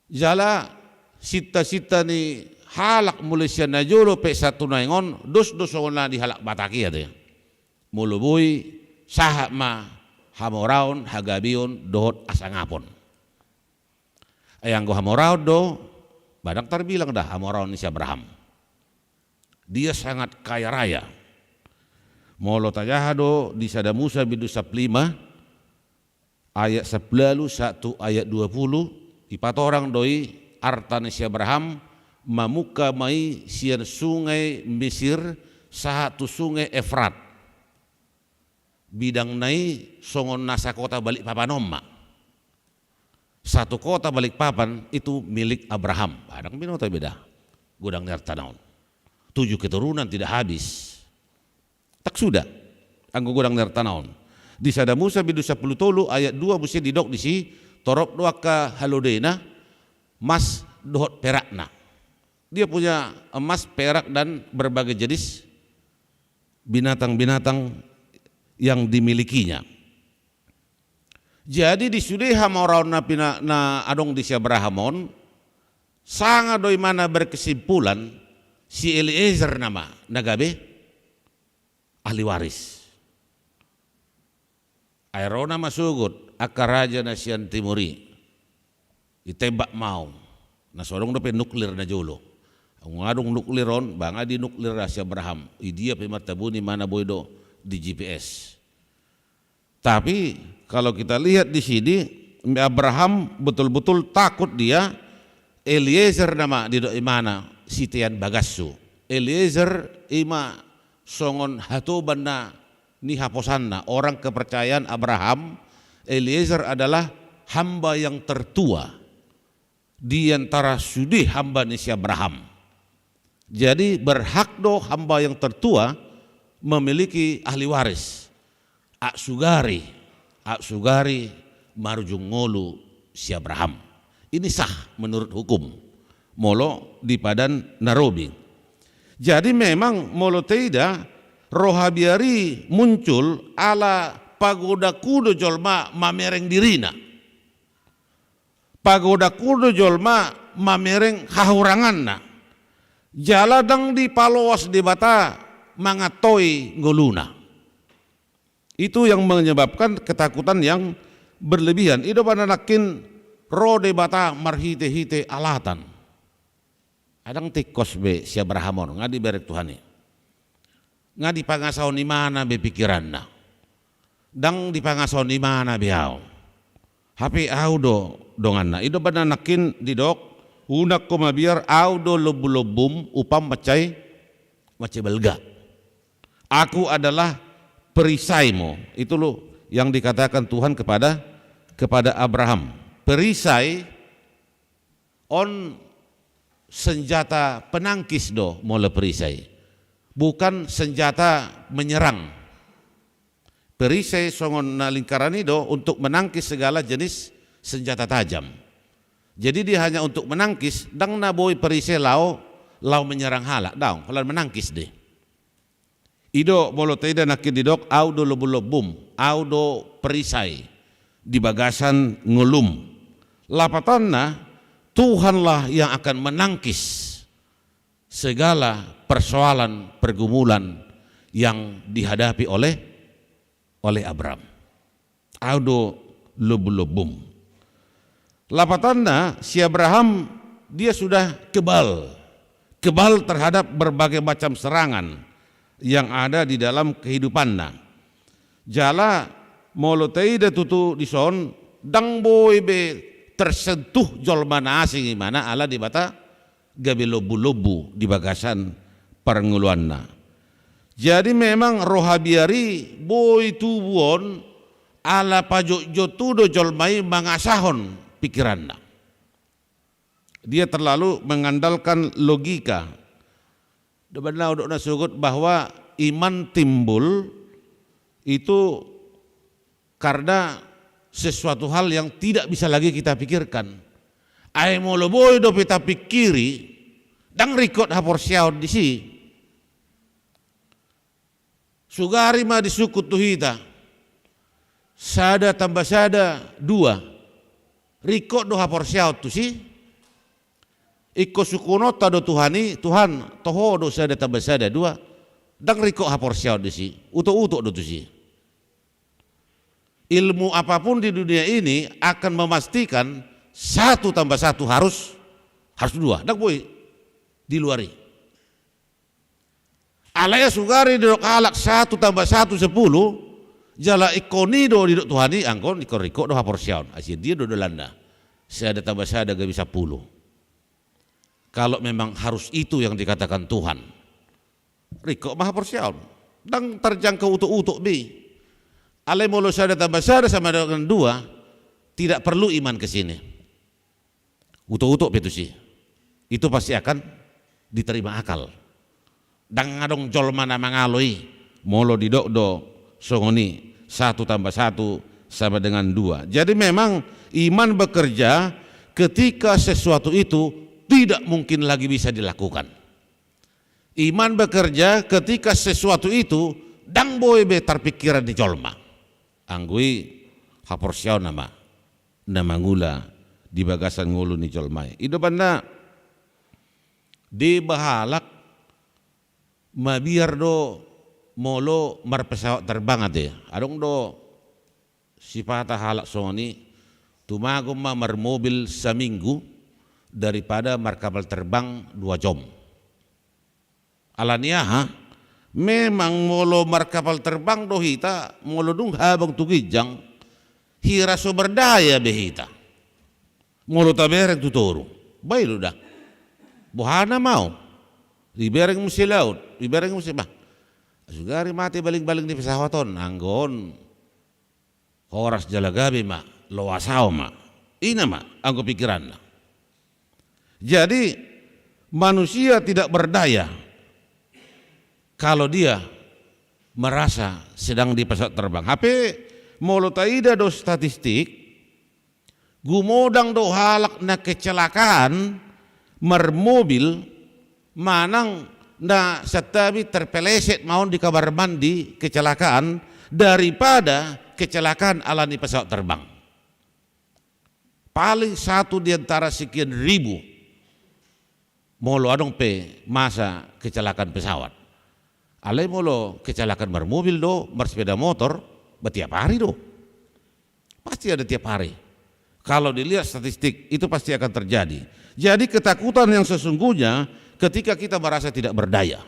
Jala sinta-sinta ni halak mulai sian na jolo pe sahat tu na ingon, dos do songon na di halak Batak i ate. Molo boi, sahat ma hamoraon, hagabeon, dohot hasangapon. Ai anggo hamoraon do, ba ndang tarbilang da hamoraon ni si Abraham. Dia sangat kaya raya. Molo tajaha do di Sada Musa bindu sampulu lima, ayat sampulu ualu sahat tu ayat dua pulu, dipatorang do i arta ni si Abraham, mamungka ma i sian sungai Mesir sahat tu sungai Efrat. Bidangna i songon na sakota Balikpapan on ma. Satu kota Balikpapan itu milik Abraham. Ba ndang binoto be da godang ni artana on. Tujuh keturunan tidak habis. Tak suda, anggo godang ni artana on. Di Sada Musa bindu sampulu tolu ayat dua muse didok disi, torop do angka halodena, mas dohot perakna. Dia punya emas, perak, dan berbagai jenis binatang-binatang yang dimilikinya. Jadi di sude hamoraon na pina-, na adong di si Abraham on, sanga do imana berkesimpulan, si Eliezer nama na gabe ahli waris. Ai ro nama sogot angka raja na sian timur i, ditembak maung. Na so adong dope nuklir na jolo. Anggo adong nuklir on, ba nga di nuklir si Abraham, i dia pe martabuni imana boi do di G P S. Tapi kalau kita lihat di sini, Abraham betul-betul takut dia, Eliezer nama didok imana sitean bagashu. Eliezer ima songon hatobanna ni haposanna, orang kepercayaan Abraham, Eliezer adalah hamba yang tertua di antara sude hamba ni si Abraham. Jadi berhak do hamba yang tertua memiliki ahli waris. Aksugari, aksugari marujung ngolu si Abraham. Ini sah menurut hukum. Molo di Padan na Robi. Jadi memang molo taida, roha biar i muncul ala pagodanghu do jolma mamereng dirina. Pagodanghu do jolma mamereng hahuranganna. Jala ndang dipaloas Debata mangantoi ngoluna. Itu yang menyebabkan ketakutan yang berlebihan. I do umbahen na nangkin ro Debata marhitehite alatan. Ai ndang tingkos be si Abraham on, nga dibereng Tuhan i. Nga dipangasahon imana be pikiranna. Ndang dipangasahon imana be ahu. Hape ahu do donganna. I do umbahen na nangkin didok, unang ho mabiar, ahu do lombu-lombum, upam mansai, mansai balga. Aku adalah perisaimu. Itu loh yang dikatakan Tuhan kepada, kepada Abraham. Perisai on senjata penangkis do molo perisai. Bukan senjata menyerang. Perisai songon na lingkaran i do untuk menangkis segala jenis senjata tajam. Jadi dia hanya untuk menangkis, ndang na boi perisai laho, laho menyerang halak, daong, holan menangkis do i. I do molo taida nangkin didok, ahu do lombu-lombum, ahu do perisai di bagasan ngolum. Lapatanna, Tuhanlah yang akan menangkis segala persoalan, pergumulan yang dihadapi oleh, oleh Abraham. Ahu do lombulombuM. Lapatanna, si Abraham dia sudah kebal, kebal terhadap berbagai macam serangan yang ada di dalam kehidupanna. Jala molo taida tutu dison, ndang boi be tersentuh jolma na asing imana ala Debata gabe lombulombu di bagasan parngoluanna. Jadi memang roha biar i boi tubu on ala pajotjot tu do jolma i mangasahon pikiranna. Dia terlalu mengandalkan logika. Dobanna hudok na sogot bahwa iman timbul itu karena sesuatu hal yang tidak bisa lagi kita pikirkan. Ai molo boi dope tapikiri, ndang ringkot haporseaon disi. Sugari ma disungkun tu hita, sada tambah sada dua. Ringkot do haporseaon tusi? Ingkon sungkunonta do Tuhan i, Tuhan, toho do sada tambah sada dua? Ndang ringkot haporseaon disi, utok-utok do tusi. Ilmu apapun di dunia ini akan memastikan satu tambah satu harus, harus dua. Ndang boi di luar i. Alai sugari didok halak satu tambah satu sepuluh, jala ingkon i do didok Tuhan i, anggo ringkot-ringkot do haporseaon. Asi dia do dalanna. Sada tambah sada gabe sampulu. Kalau memang harus itu yang dikatakan Tuhan, ringkot ma haporseaon. Ndang tarjangkau utok-utok be. Alai molo sada tambah sada sama dengan dua, tidak perlu iman ke sini. Utok-utok pe tusi. Itu pasti akan diterima akal. Ndang adong jolma na mangalo i molo didok do songon i, satu tambah satu sama dengan dua. Jadi memang iman bekerja ketika sesuatu itu tidak mungkin lagi bisa dilakukan. Iman bekerja ketika sesuatu itu ndang boi be tarpikiran ni jolma. Anggo i haporseaon nama na mangula di bagasan ngolu ni jolma i. I do banna deba halak mabiar do molo marpesawat terbang ate. Adong do sipata halak songon i, tumagon ma marmobil saminggu daripada markapal terbang dua jom. Ala ni aha? Memang molo markapal terbang do hita, molo dung habang tu ginjang, hira so berdaya be hita. Molo tabereng tu toru, baen do da. Boha nama au? Dibereng muse laut, dibereng muse bah. Sugari mate baling-baling ni pesawat on, anggo on horas jala gabe ma, loas au ma. I nama anggo pikiranna. Jadi manusia tidak berdaya kalau dia merasa sedang di pesawat terbang. Hape molo taida do statistik, gumodang do halak na kecelakaan marmobil manang na santabi terpeleset ma on di kamar mandi kecelakaan daripada kecelakaan ala ni pesawat terbang. Paling satu di antara sekian ribu molo adong pe masa kecelakaan pesawat. Alai molo kecelakaan marmobil do, marsepeda motor, ba tiap hari do. Pasti ada tiap hari. Kalau dilihat statistik, itu pasti akan terjadi. Jadi ketakutan yang sesungguhnya ketika kita merasa tidak berdaya,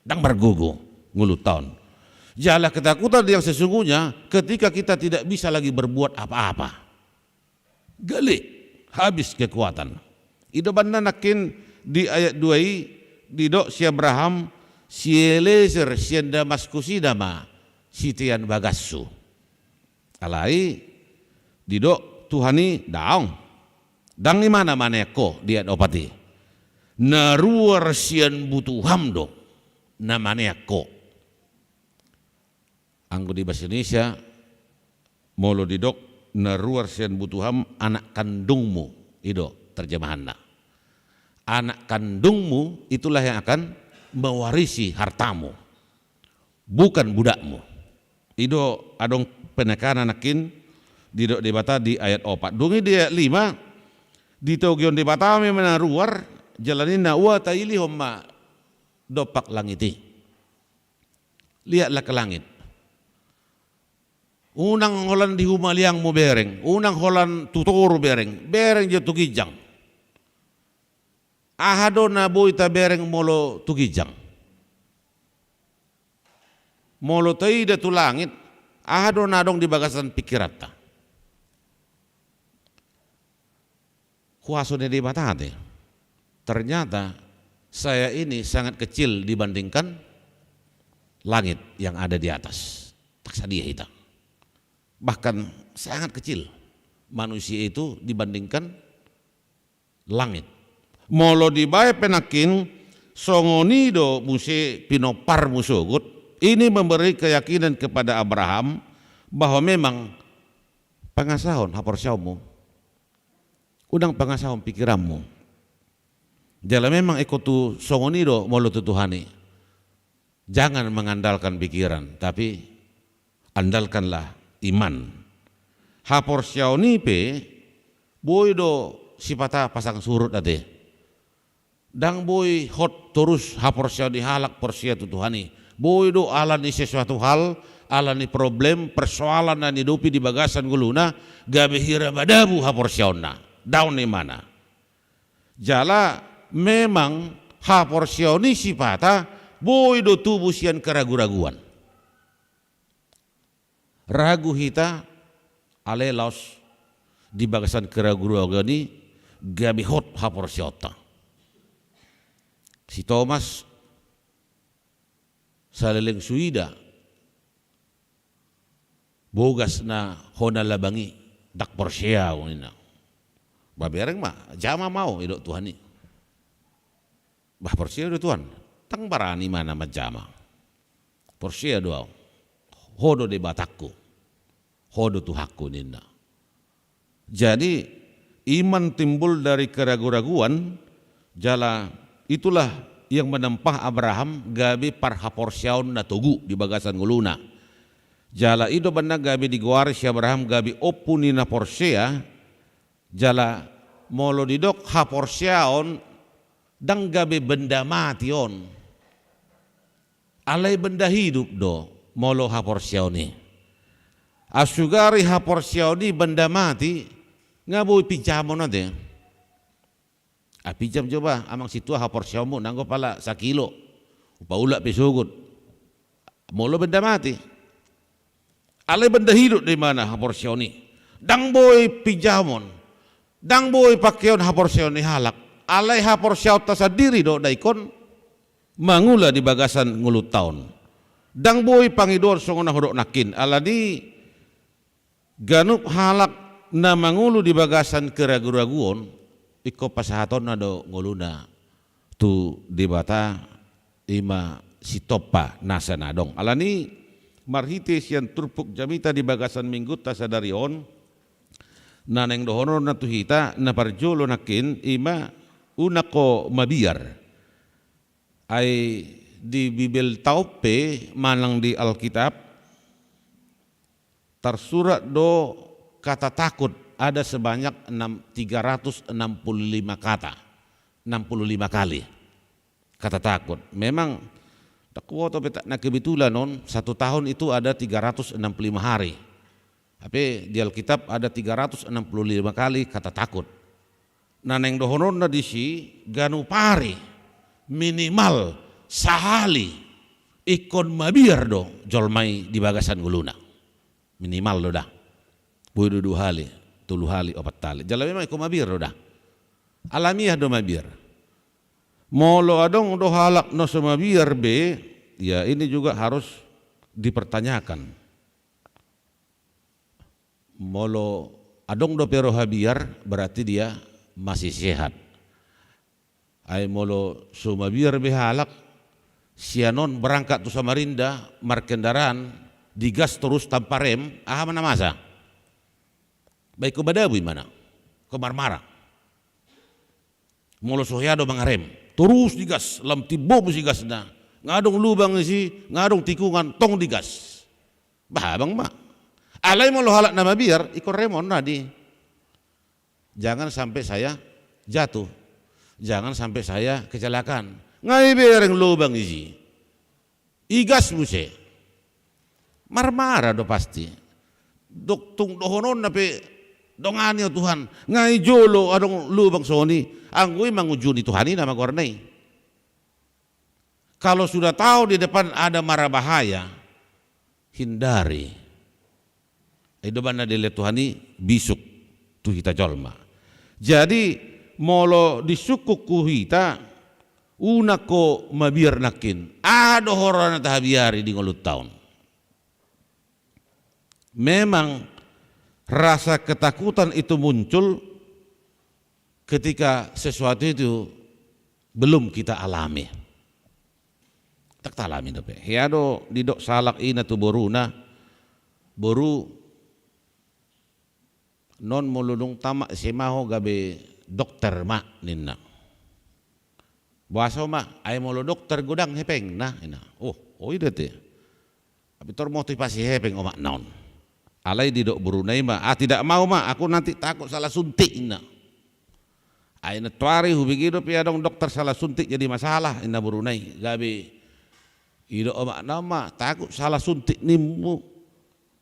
ndang margogo ngolunta on. Jala ketakutan yang sesungguhnya ketika kita tidak bisa lagi berbuat apa-apa. Gale, habis kekuatan. I do banna nangkin di ayat dua i didok si Abraham, si Eliezer sian Damaskus i nama sitean bagashu. Alai didok Tuhan i, daong. Ndang imana manean ho, di ayat opat i. Na ruar sian butuham do na manean ho. Anggo di bahasa Indonesia, molo didok na ruar sian butuham, anak kandungmu, i do terjemahanna. Anak kandungmu itulah yang akan mewarisi hartamu, bukan budakmu. I do adong penekanan nangkin didok Debata di ayat opat. Dung i di ayat lima, ditogihon Debata ma na ruar, jala ninna, ua tailihon ma dompak langit i. Lihatlah ke langit. Unang holan di humaliangmu bereng, unang holan tu toru bereng, bereng jo tu ginjang. Aha do na boi tabereng molo tu ginjang? Molo taida tu langit, aha do na adong di bagasan pikiranta? Kuaso ni Debata ate. Ternyata saya ini sangat kecil dibandingkan langit yang ada di atas. Tak sadia hita. Bahkan sangat kecil manusia itu dibandingkan langit. Molo dibaen pe nangkin, songon i do muse pinomparmu sogot, ini memberi keyakinan kepada Abraham bahwa memang pangasahon haporseaonmu. Unang pangasahon pikiranmu. Jala memang ingkon tu songon i do molo tu Tuhan i. Jangan mengandalkan pikiran, tapi andalkanlah iman. Haporseaon i pe, boi do sipata pasang surut ate. Ndang boi hot torus haporseaon ni halak porsea tu Tuhan i. Boi do ala ni sesuatu hal, ala ni problem, persoalan na niadopi di bagasan ngoluna, gabe hira madabu haporseaonna. Daon imana. Jala memang haporseaon i sipata boi do tubu sian keragu-raguan. Ragu hita, alai laos di bagasan keragu-raguan i gabe hot haporseaonta. Si Tomas saleleng suida bogas na hona labang i, ndang porsea au ninna. Babereng ma, jama ma au, didok Tuhan i. Bah, porsea do Tuhan, ndang barani ma na manjama. Porsea do au. Ho do Debatangku. Ho do Tuhanku ninna. Jadi, iman timbul dari keragu-raguan, jala itulah yang menempa Abraham gabe parhaporseaon na togu di bagasan ngoluna. Jala i do umbahen na gabe digoari si Abraham gabe ompu ni na porsea, jala molo didok haporseaon ndang gabe benda mati on. Alai benda hidup do molo haporseaon i. Asugari haporseaon i benda mati, nga boi pinjamon ate. Ah, pinjam jo bah, amang sintua haporseaonmu, nanggo pala sakilo. Hupaulak pe sogot. Molo benda mati. Alai benda hidup do imana haporseaon i. Ndang boi pinjamon. Ndang boi pakeon haporseaon ni halak. Alai haporseaonta sandiri do na ingkon mangula di bagasan ngolunta on. Ndang boi pangidoan songon na hudok nangkin. Alani ganup halak na mangolu di bagasan keragu-raguon, ingkon pasahatonna do ngoluna tu Debata, i ma sitompa nasa na adong. Alani marhite sian turpuk jamita di bagasan minggunta sadari on, na naeng dohononna tu hita, na parjolo nangkin, i ma unang ho mabiar. Ai di Bibelta on pe manang di Alkitab, tarsurat do kata takut ada sebanyak enam, tiga ratus enam puluh lima kata, enam puluh lima kali kata takut. Memang, ndang huboto pe, na kebetulan on, satu tahun itu ada tiga ratus enam puluh lima hari. Tapi di Alkitab ada tiga ratus enam puluh lima kali kata takut. Na naeng dohononna disi, ganup ari minimal sahali ingkon mabiar do jolma i di bagasan ngoluna. Minimal do da. Boi do dua hali, tolu hali, opat hali. Jala memang ingkon mabiar do da. Alamiah do mabiar. Molo adong do halak na so mabiar be, ya ini juga harus dipertanyakan. Molo adong dope roha biar, berarti dia masih sehat. Ai molo so mabiar be halak, sian on berangkat tu Samarinda, markendaraan, digas torus tanpa rem, aha ma na masa? Baik, ingkon madabu imana. Ingkon marmara. Molo so hea do mangarem, torus digas, lam timbo muse gasna. Nga adong lubang disi, nga adong tikungan, tong digas. Bah, abang ma. Alai molo halak na mabiar, ingkon remonna di. Jangan sampai saya jatuh. Jangan sampai saya kecelakaan. Nga ibereng lubang disi. Igas muse. Marmara do pasti. Dok tung dohononna pe dongani o Tuhan. Nga i jolo adong lubang songon i. Anggo i mangujuni Tuhan i nama goarna i. Kalau sudah tahu di depan ada mara bahaya, hindari. I do umbahen na dilehon Tuhan i bisuk tu hita jolma. Jadi molo disungkun tu hita, unang ho mabiar nangkin. Aha do horong na tahabiari di ngolunta on? Memang rasa ketakutan itu muncul ketika sesuatu itu belum kita alami. Ndang talami dope. Hea do didok sahalak ina tu boruna, boru, non molo dung tamat S M A ho gabe dokter ma ninna. Boasa ma, ai molo dokter godang hepengna ninna. Oh, oh i do te. Pintor motivasi hepeng omakna on. Alai didok boruna i ma, ah tidak mau ma, aku nanti takut salah suntik ninna. Ai nantoari hubege dope adong dokter salah suntik jadi masalah ninna boruna i. Gabe didok omakna on ma, takut salah suntik nimmu.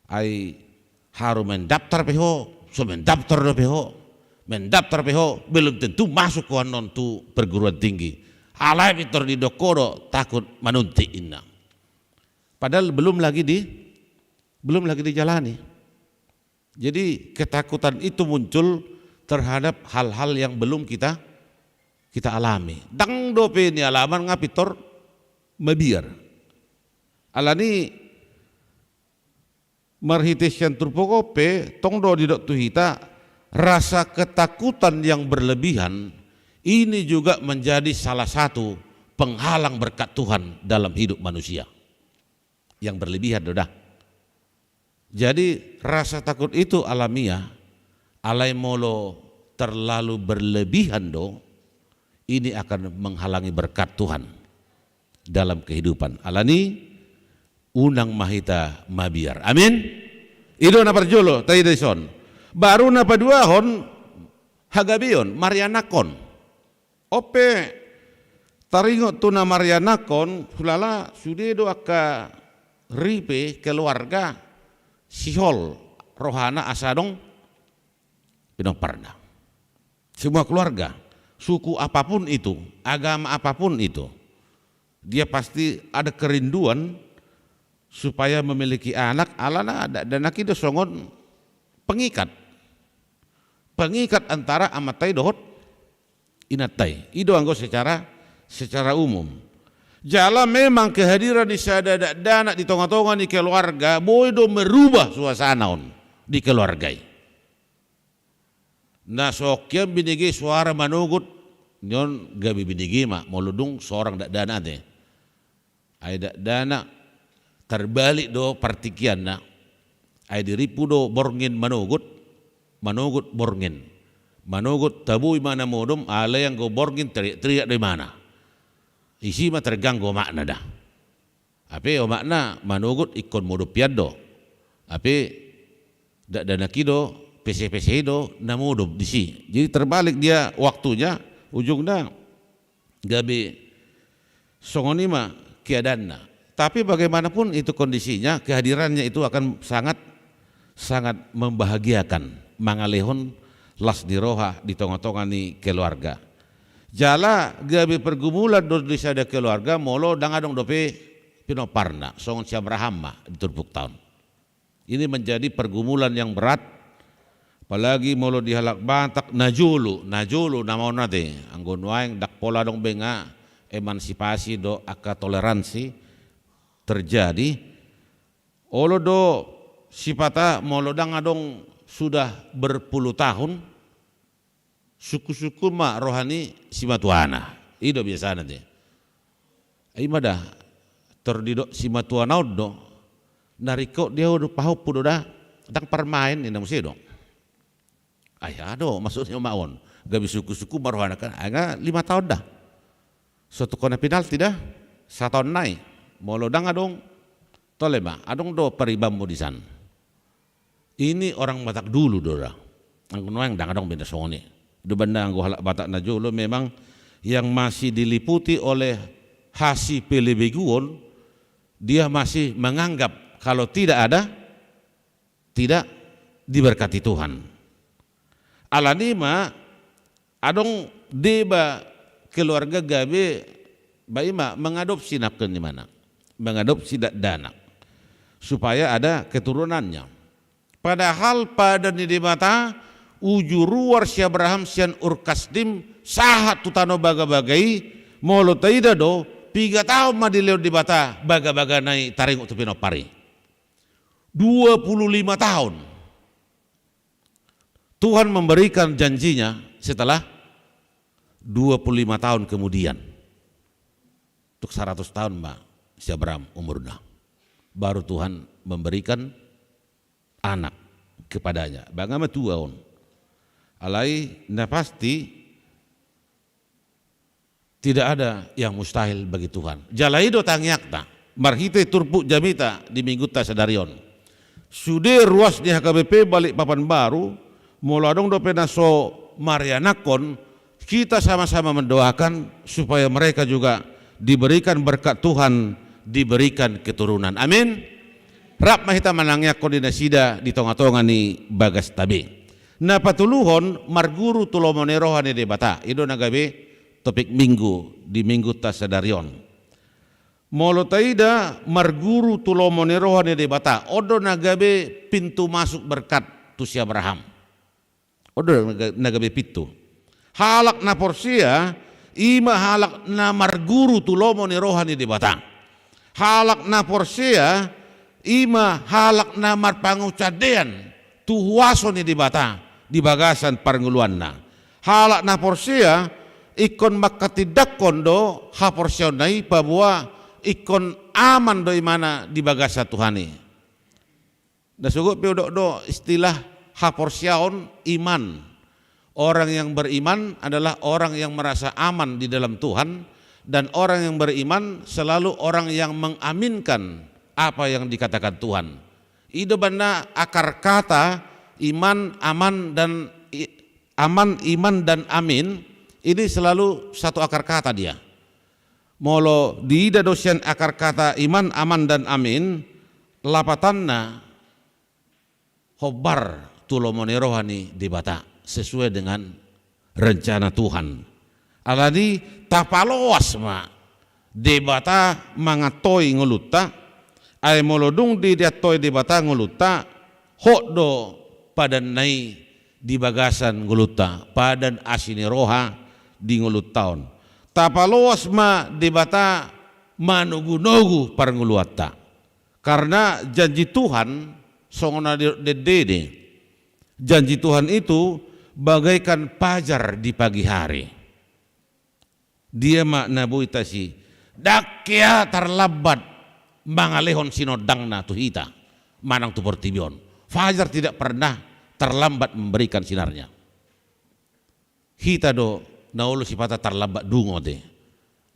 Ai harus mendaftar pe ho, so mendaftar dope ho. Mendaftar pe ho, belum tentu masuk ho annon tu perguruan tinggi. Alai pintor didok ho do takut manuntik ninna. Padahal belum lagi di, belum lagi dijalani. Jadi ketakutan itu muncul terhadap hal-hal yang belum kita, kita alami. Ndang dope nialaman nga pintor mabiar. Alani marhite sian turpuk on pe tong do didok tu hita, rasa ketakutan yang berlebihan ini juga menjadi salah satu penghalang berkat Tuhan dalam hidup manusia. Yang berlebihan do da. Jadi rasa takut itu alamiah, alai molo terlalu berlebihan do, ini akan menghalangi berkat Tuhan dalam kehidupan. Alani unang ma hita mabiar. Amin. I do na parjolo taida dison. Baru na paduahon, hagabeon, marianakhon. On pe taringot tu na marianakhon, hulala sude do angka ripe keluarga sihol rohana asa adong pinomparna. Semua keluarga, suku apapun itu, agama apapun itu, dia pasti ada kerinduan supaya memiliki anak, alana dakdanak i do songon pengikat. Pengikat antara amanta i dohot inanta i. I do anggo secara, secara umum. Jala memang kehadiran ni sada dakdanak di tonga-tonga ni keluarga boi do merubah suasana on di keluarga i. Na so hian binege soara manogot, nion gabe binege ma molo dung sorang dakdanak ate. Ai dakdanak tarbalik do partingkianna. Ai dirimpu do borngin manogot, manogot borngin. Manogot tabo i ma na modom, alai anggo borngin teriak-teriak do imana. Disi ma terganggu omakna da. Hape omakna manogot ingkon modom hian do. Hape dakdanak i do, pese-pese i do na modom disi. Jadi terbalik dia waktunya, ujungna gabe songon i ma keadaanna. Tapi bagaimanapun itu kondisinya, kehadirannya itu akan sangat, sangat membahagiakan, mangalehon las ni roha di tonga-tonga ni keluarga. Jala gabe pergumulan do di sada keluarga molo ndang adong dope pinomparna, songon si Abraham ma di turpukta on. Ini menjadi pergumulan yang berat, apalagi molo di halak Batak najolo, najolo nama on ate, anggo nuaeng ndang pola adong be nga emansipasi dohot angka toleransi terjadi. Olo do sipata molo ndang adong sudah berpuluh tahun, sungkun-sungkun ma roha ni simatuana. I do biasana te. I ma da, tor didok simatuana on do, na ringkot dia do pahompu do da, ndang parmaen ninna muse do. Ai aha do maksudna ma on, gabe sungkun-sungkun ma rohana kan, ai nga lima taon da. So tung hona penalti da, sataon nai. Molo ndang adong, tole ma, adong do paribanmu disan. Ini orang Batak dulu do da. Anggo nuaeng ndang adong be na songon i. Do umbahen na anggo halak Batak najolo memang yang masih diliputi oleh hasipelebeguon, dia masih menganggap kalau tidak ada, tidak diberkati Tuhan. Alani ma adong deba keluarga gabe ba ima mengadopsi nangkin imana, mengadopsi dakdanak supaya ada keturunannya. Padahal padan ni Debata uju ruar si Abraham sian Ur Kasdim sahat tu tano bagabaga i, molo taida do, piga taon ma dilehon Debata bagabagana i taringot tu pinompar i. Dua puluh lima tahun. Tuhan memberikan janjinya setelah dua puluh lima tahun kemudian. Untuk seratus tahun ma si Abraham umurna. Baru Tuhan memberikan anak kepadanya. Banga ma tua on. Alai na pasti tidak ada yang mustahil bagi Tuhan. Jala i do tangiangta marhite turpuk jamita di mingguta sadari on. Sude ruas ni H K B P Balikpapan Baru, molo adong dope na so marianakhon, kita sama-sama mendoakan supaya mereka juga diberikan berkat Tuhan, diberikan keturunan. Amin. Rap ma hita manangiangkon di nasida di tonga-tonga ni bagasta be. Na patoluhon, marguru tu lomo ni roha ni Debata. I do na gabe topik minggu di mingguta sadari on. Molo taida marguru tu lomo ni roha ni Debata, on do na gabe pintu masuk berkat tu si Abraham. On do na ga-, na gabe pintu. Halak na porsea, i ma halak na marguru tu lomo ni roha ni Debata. Halak na porsea, i ma halak na marpangunsandean tu huaso ni Debata di bagasan parngoluanna. Halak na porsea, ingkon manghatindanghon do haporseaonna i paboa ingkon aman do imana di bagasan Tuhan i. Na sogot pe hudok do istilah haporseaon, iman. Orang yang beriman adalah orang yang merasa aman di dalam Tuhan, dan orang yang beriman selalu orang yang mengaminkan apa yang dikatakan Tuhan. I do umbahen akar kata iman, aman, dan i-, aman, iman, dan amin, ini selalu satu akar kata dia. Molo diida do sian akar kata iman, aman, dan amin, lapatanna hombar tu lomo ni roha ni Debata sesuai dengan rencana Tuhan. Alani tapaloas ma Debata mangantoi ngolunta, ai molo dung di-, diantoi Debata ngolunta, hot do padanna i di bagasan ngolunta, padan asi ni roha di ngolunta on. Tapaloas ma Debata manogunogu parngoluanta. Karena janji Tuhan songon na di-, dendede. Janji Tuhan itu bagaikan fajar di pagi hari. Dia ma na boi tasi. Ndang hea tarlambat mangalehon sinondangna tu hita manang tu portibi on. Fajar tidak pernah terlambat memberikan sinarnya. Hita do na olo sipata tarlambat dungo te.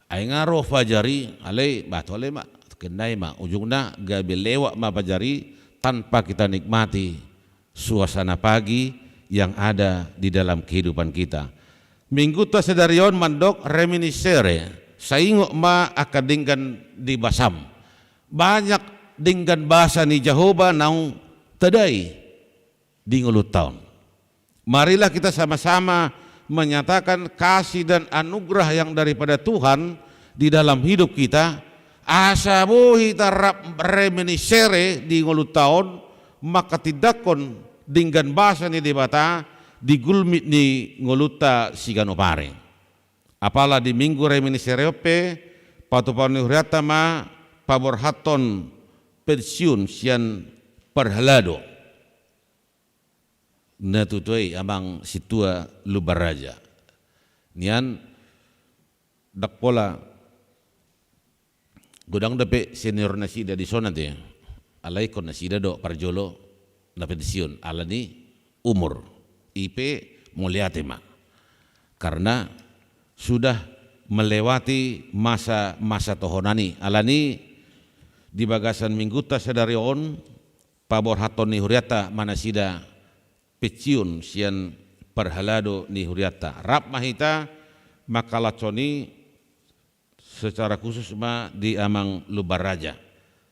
Ai nga ro fajar i, alai batu alai ma, kenai ma, ujungna gabe lewat ma fajar i tanpa kita nikmati suasana pagi yang ada di dalam kehidupan kita. Mingguta sadari on mandok reminiscere, saingot ma angka denggan di basam. Banyak denggan basa ni Jahowa naung tadai di ngolunta on. Marilah kita sama-sama menyatakan kasih dan anugerah yang daripada Tuhan di dalam hidup kita, asa boi hita rap reminiscere di ngolunta on, manghatindanghon denggan basa ni Debata di gulmit ni ngolunta siganup ari. Apala di minggu reminiscere on pe, patupaon ni hurianta ma paborhathon pensiun sian parhalado na tutu i, Amang Sintua Lumban Raja. Nian ndang pola godang dope senior nasida di son ate. Alai ingkon nasida do parjolo na pensiun, alani umur. I pe mauliate ma. Karena sudah melewati masa-masa tohonan i. Alani di bagasan mingguta sadari on, paborhathon ni hurianta ma nasida pensiun sian parhalado ni hurianta. Rap ma hita mangkalashon i secara khusus ma di Amang Lumban Raja.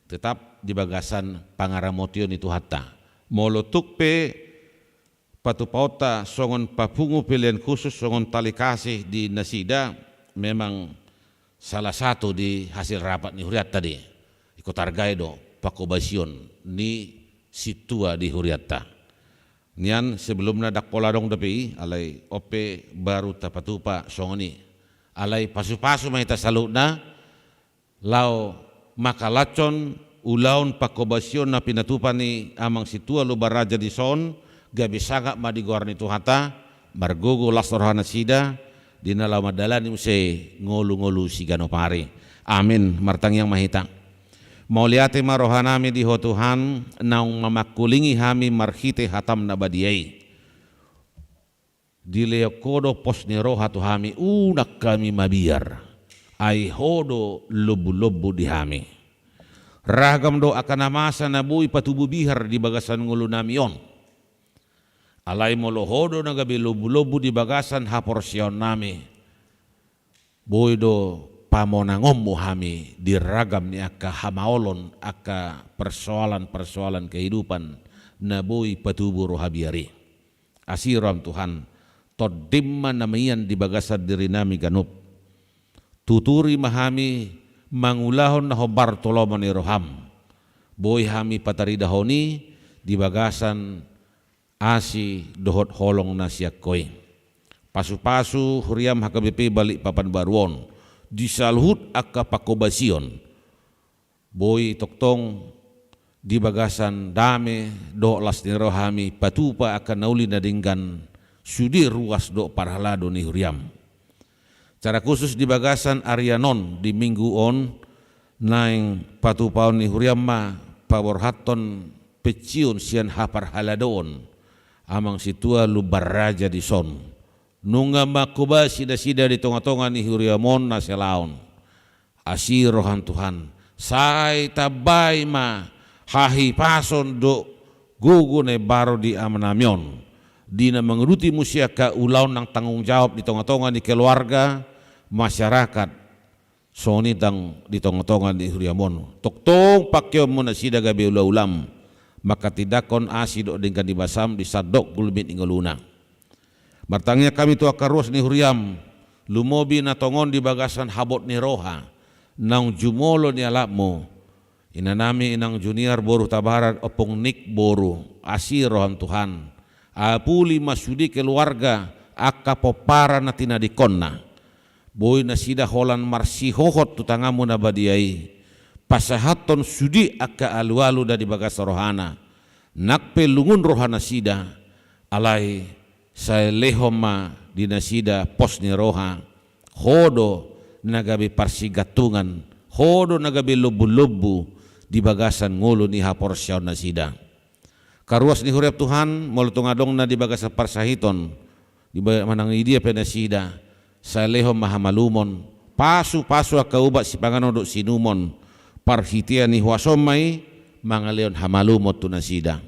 Tetap di bagasan pangaramotion ni Tuhanta. Molo tung pe patupaonta songon papungu pelean khusus, songon tali kasih di nasida, memang salah satu di hasil rapat ni hurianta di. Ingkon targai do pangkobasion ni sintua di hurianta. Nian, sebelumna ndang pola adong dope i, alai on pe baru tapatupa songon i. Alai pasupasu ma hita saluhutna, laho mangkalashon ulaon pangkobasion na pinatupa ni amang sintua Lumban Raja dison, gabe sangap ma di goar ni Tuhanta, margogo las roha nasida, di na laho mandalani muse ngolungolu siganup ari. Amin. Martangiang ma hita. Mauliate ma rohanami di Ho Tuhan, naung mamangkulingi hami marhite hataM na badia i. Dilehon Ho do pos ni roha tu hami, unang hami mabiar. Ai Ho do lombulombu di hami. Ragam do angka na masa na boi patubu bihar di bagasan ngolunami on. Alai molo Ho do na gabe lombulombu di bagasan haporseaonnami, boi do pamonangonMu hami di ragam ni angka hamaolon, angka persoalan-persoalan kehidupan na boi patubu roha biar i. Asi rohaM Tuhan, TondiM ma na mian di bagasan dirinami ganup. Tuturi ma hami mangulahon na hombar tu lomo ni rohaM. Boi hami pataridahon i di bagasan asi dohot holong na sian Ho i. Pasupasu huriaM H K B P Balikpapan Baru on di saluhut angka pangkobasion. Boi tongtong di bagasan dame dohot las ni roha hami patupa angka na uli na denggan, sude ruas dohot parhalado ni huriaM. Secara khusus di bagasan arian on di minggu on, naeng patupaon ni huriaM ma paborhathon pensiun sian haparhaladoon amang sintua Lumban Raja dison. Nunga mangkobasi nasida di tongatonga ni huriaM on na salaon. Asi rohaM Tuhan, sai tambai ma hahipason dohot gogo na imbaru di amanami on, di na manguduti muse angka ulaon nang tanggung jawab di tongatonga ni keluarga, masyarakat, songon i nang di tongatonga ni huriaM on. Tongtong pangkeonMu nasida gabe ulaulaM, manghatindanghon asi dohot denggan ni basaM di sandok gulmit ni ngoluna. Martangiang hami tu angka ruas ni huriaM, lumobi na tongon di bagasan habot ni roha naung jumolo nialapMu. Inanami Inang Juniar boru Hutabarat, Ompung Nik boru, asi rohaM Tuhan. Apuli ma sude keluarga, angka pomparan na tinadingkonna. Boi nasida holan marsihohot tu tanganMu na badia i pasahathon sude angka alualu na di bagas rohana. Nang pe lungun roha nasida, alai sai lehon ma di nasida pos ni roha. Ho do na gabe parsigantungan, Ho do na gabe lombulombu di bagasan ngolu ni haporseaon nasida. Angka ruas ni huriaM Tuhan, molo tung adong na di bagasan parsahiton, di ba-, manang di dia pe nasida, sai lehon ma hamalumon, pasupasu angka ubat sipanganon dohot siinumon, parhitean ni huasoM ma i mangalehon hamalumon tu nasida.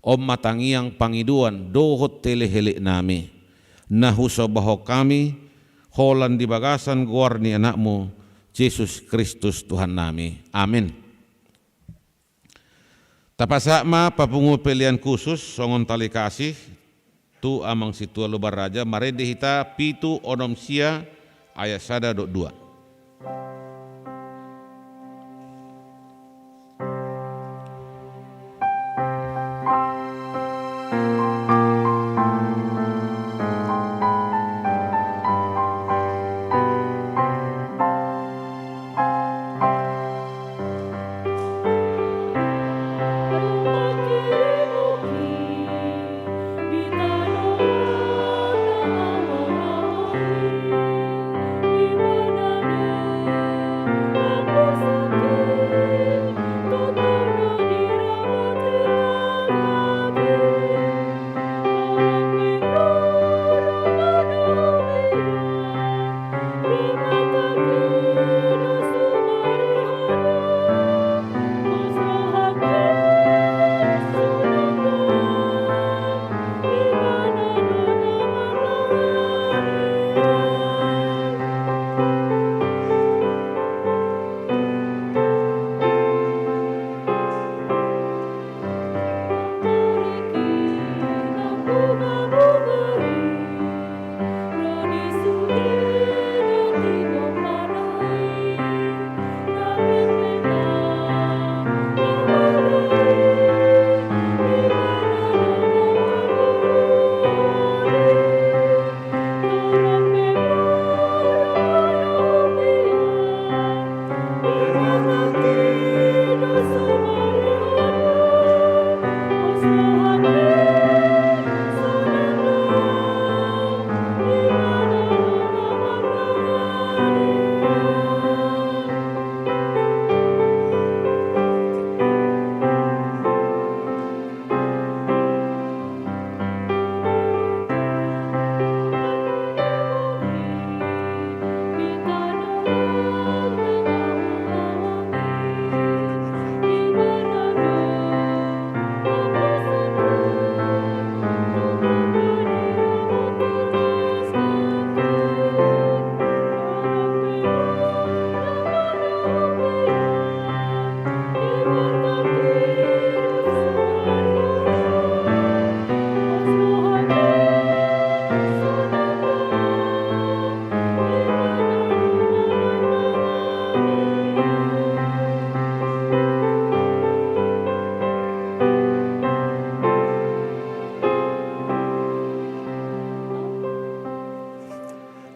On ma tangiang pangidoan dohot heleheleknami, na husombahon hami, holan di bagasan goar ni AnakMu, Jesus Kristus Tuhannami. Amin. Tapasahat ma papungu pelean khusus songon tali kasih tu amang sintua Lumban Raja, marende hita pitu onom sia ayat sada dohot dua.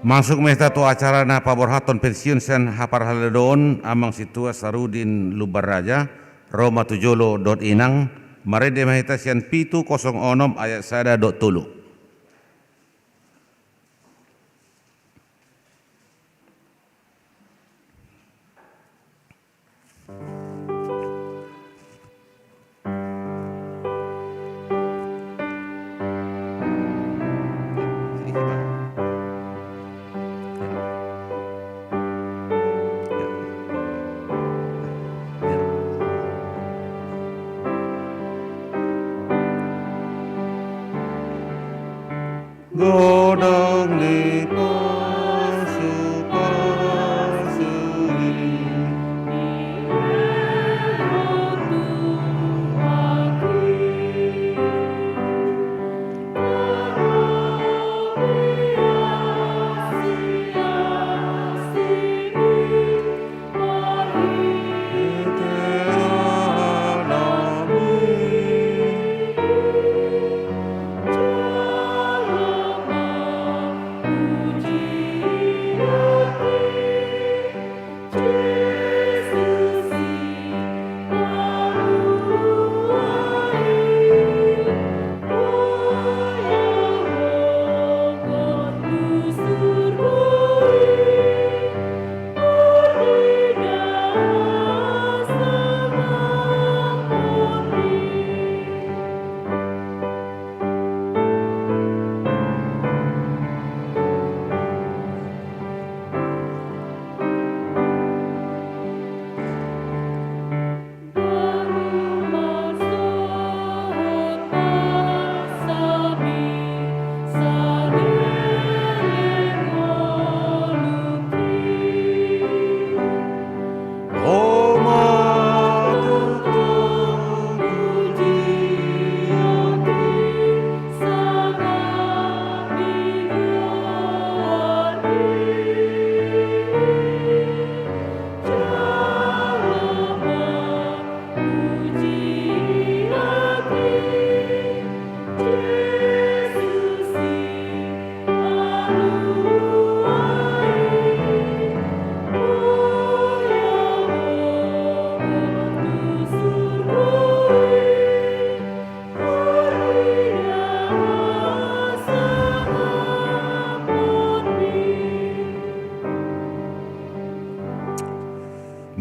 Masuk ma hita tu acara na paborhathon pensiun sian haparhaladoon Amang Sintua Sarudin Lumban Raja, ro ma tu jolo dohot inang, marende ma hita sian pitu kosong onom ayat sada dohot tolu. Godang ni pasupasu i.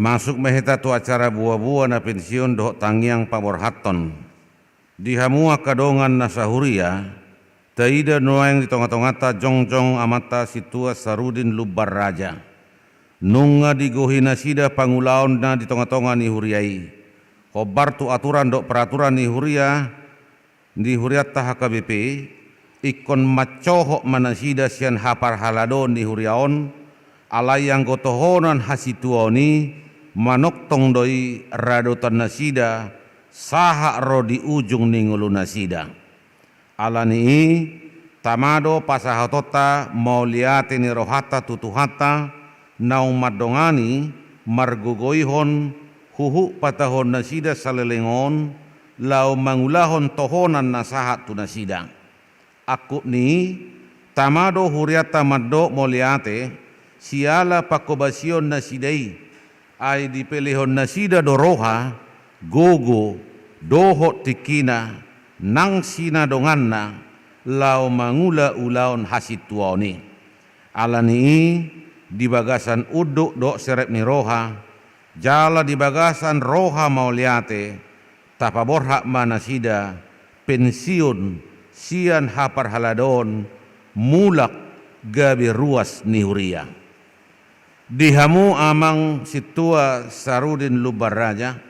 Masuk ma hita tu acara buabua na pensiun dohot tangiang paborhathon. Di hamu angka dongan na sahuria, taida nuaeng di tongatonganta jongjong amanta Sintua Sarudin Lumban Raja. Nunga digohi nasida pangulaonna di tongatonga ni huria i. Hombar tu aturan dohot peraturan ni huria, ni hurianta H K B P, ingkon mancohot ma nasida sian haparhaladoon ni huria on, alai anggo tohonan hasituaon i manongtong do i radotan nasida sahat ro di ujung ni ngolu nasida. Ala ni i, tama do pasahatonta mauliate ni rohanta tu Tuhanta, naung mandongani margogoihon huhut patahuon nasida saleleng on, laho mangulahon tohonan na sahat tu nasida. Angkup ni i, tama do hurianta mandok mauliate, siala panghobasion nasida i, ai dipelehon nasida do roha, gogo, dohot tingkina, nang sinadonganna, laho mangula ulaon hasintuaon i. Ala ni i, di bagasan unduk dohot serep ni roha, jala di bagasan roha mauliate, tapaborhat ma nasida pensiun sian haparhaladoon mulak gabe ruas ni huria. Di hamu Amang Sintua Sarudin Lumban Raja,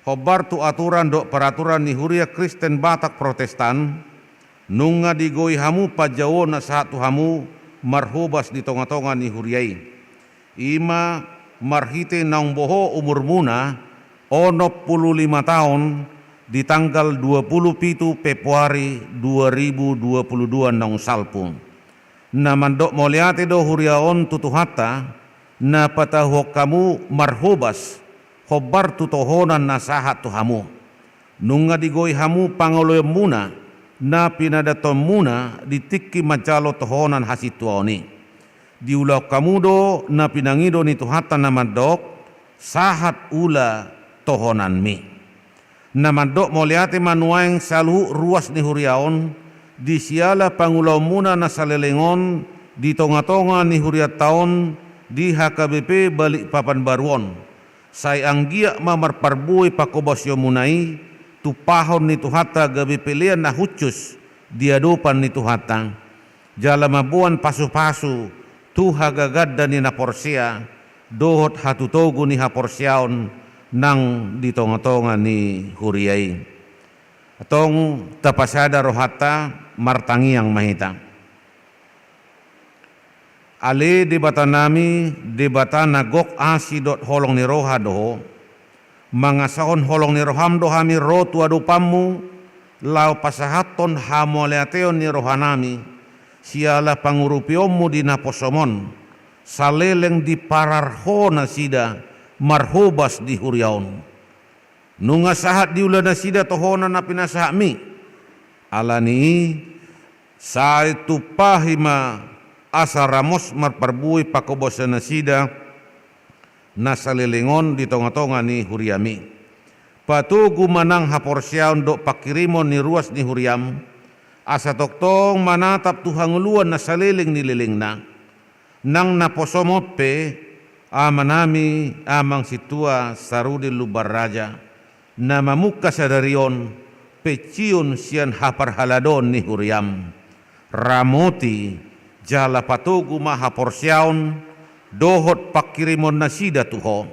hombar tu aturan dohot peraturan ni Huria Kristen Batak Protestan, nunga digohi hamu panjouon na sahat tu hamu marhobas di tongatonga ni huria i. I ma marhite naung boho umurmuna onom pulu lima taon di tanggal dua pulu pitu Februari dua ribu dua pulu dua naung salpu. Na mandok mauliate do huria on tu Tuhanta, na patahuhon hamu marhobas hombar tu tohonan na sahat tu hamu. Nunga digohi hamu pangoloionmuna na pinadathonmuna di tingki manjalo tohonan hasintuaon i. Diulahon hamu do na pinangido ni Tuhanta na mandok, sahat ula tohonanmi. Na mandok mauliate ma nuaeng saluhut ruas ni huria on, di siala pangulaonmuna na saleleng on, di tongatonga ni hurianta on, di H K B P Balikpapan Baru on. Sai anggiat ma marparbue panghobasionmuna i, tumpahon ni Tuhanta gabe pelean na hushus di adopan ni Tuhanta. Jala mamboan pasupasu tu hagaganda ni na porsea, dohot hatutogu ni haporseaon nang di tongatonga ni huria i. Antong tapasada rohanta, martangiang ma hita. Ale Debatanami, Debata na gok asi dohot holong ni roha do Ho. Mangasahon holong ni roham do hami ro tu adopanmu, laho pasahathon hamauliateon ni rohanami, siala pangurupionmu di naposom on, saleleng diparar Ho nasida marhobas di huria on. Nunga sahat diula nasida tohonan na pinasahatmi. Ala ni i, sai tumpahi ma asa ramos marparbue panghobasion nasida na saleleng on di tongatonga ni huriami. Patogu ma nang haporseaon dohot panghirimon ni ruas ni huriam, asa tongtong manatap tu hangoluan na saleleng ni lelengna. Nang naposom on pe, amanami, amang sintua Sarudin Lumban Raja, na mamungka sadari on, pensiun sian haparhaladoon ni huriam. Ramoti, jala patogu ma haporseaon, dohot panghirimon nasida tu Ho.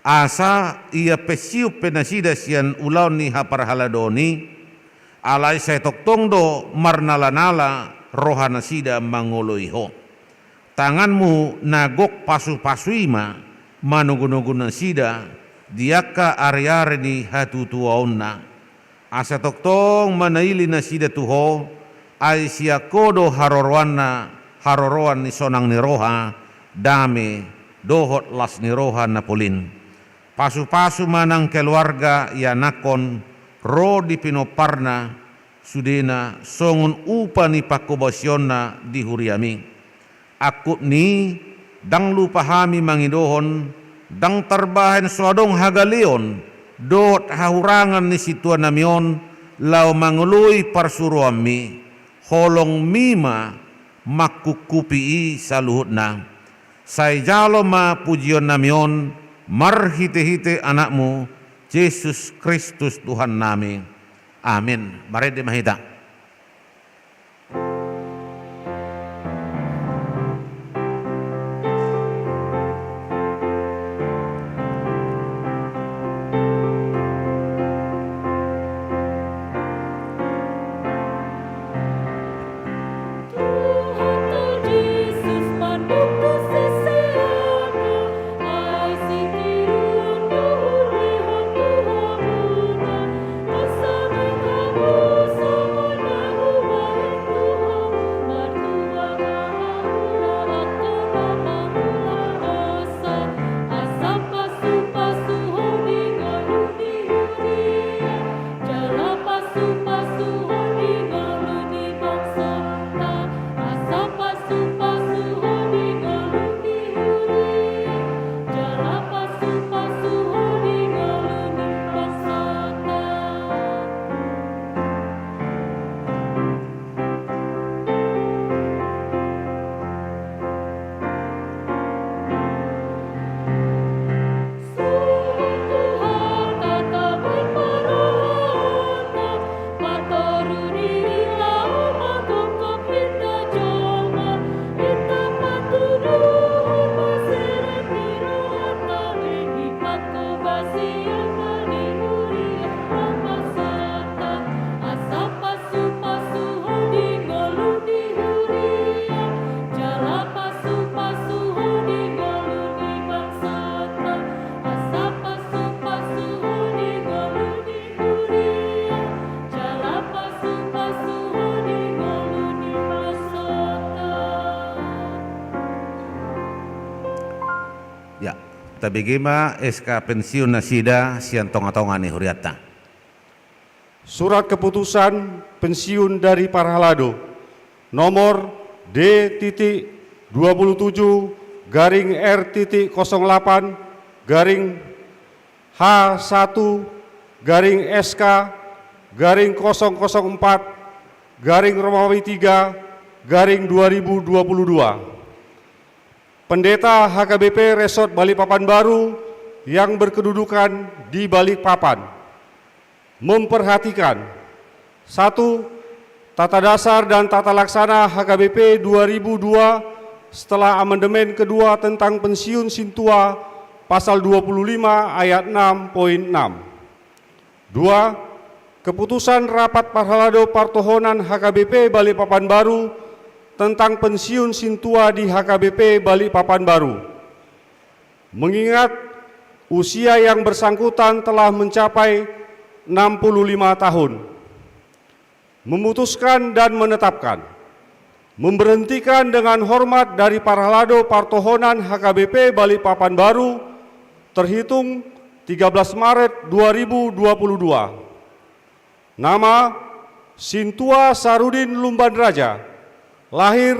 Asa ia pensiun pe nasida sian ulaon ni haparhaladoon i, alai sai tongtong do marnalanala roha nasida mangoloi Ho. Tanganmu na gok pasupasu i ma manogunogu nasida di angka ariari ni hatutuaonna. Asa tongtong manaili nasida tu Ho, ai sian Ho do haroroanna, haroroan ni sonang ni roha, dame, dohot las ni roha na polin. Pasupasu ma nang keluarga ianakhon, ro di pinomparna, sudena, songon upa ni panghobasionna di huriami. Angkup ni i, ndang lupa hami mangidohon, ndang tarbahen so adong hagaleon, dohot hahurangan ni sintuanami on, laho mangoloi parsuruanmi, holongmi ma mangkungkupi i saluhutna. Sai jalo ma pujionnami on, marhitehite Anakmu, Jesus Kristus Tuhannami. Amin. Marende ma hita. Ya, tabege ma S K pensiun nasida sian tongatonga ni hurianta. Surat keputusan pensiun dari parhalado nomor D titik dua puluh tujuh garing R titik kosong delapan garing H satu garing S K garing kosong kosong empat garing Romawi tiga garing dua ribu dua puluh dua. Pendeta H K B P Resort Balikpapan Baru yang berkedudukan di Balikpapan. Memperhatikan: satu, tata dasar dan tata laksana H K B P dua ribu dua setelah amandemen kedua tentang pensiun sintua, pasal dua puluh lima ayat enam poin enam. Dua, keputusan rapat parhalado partohonan H K B P Balikpapan Baru tentang pensiun sintua di H K B P Balikpapan Baru. Mengingat usia yang bersangkutan telah mencapai enam puluh lima tahun. Memutuskan dan menetapkan: memberhentikan dengan hormat dari parhalado partohonan H K B P Balikpapan Baru terhitung tiga belas Maret dua ribu dua puluh dua. Nama: Sintua Sarudin Lumban Raja. Lahir: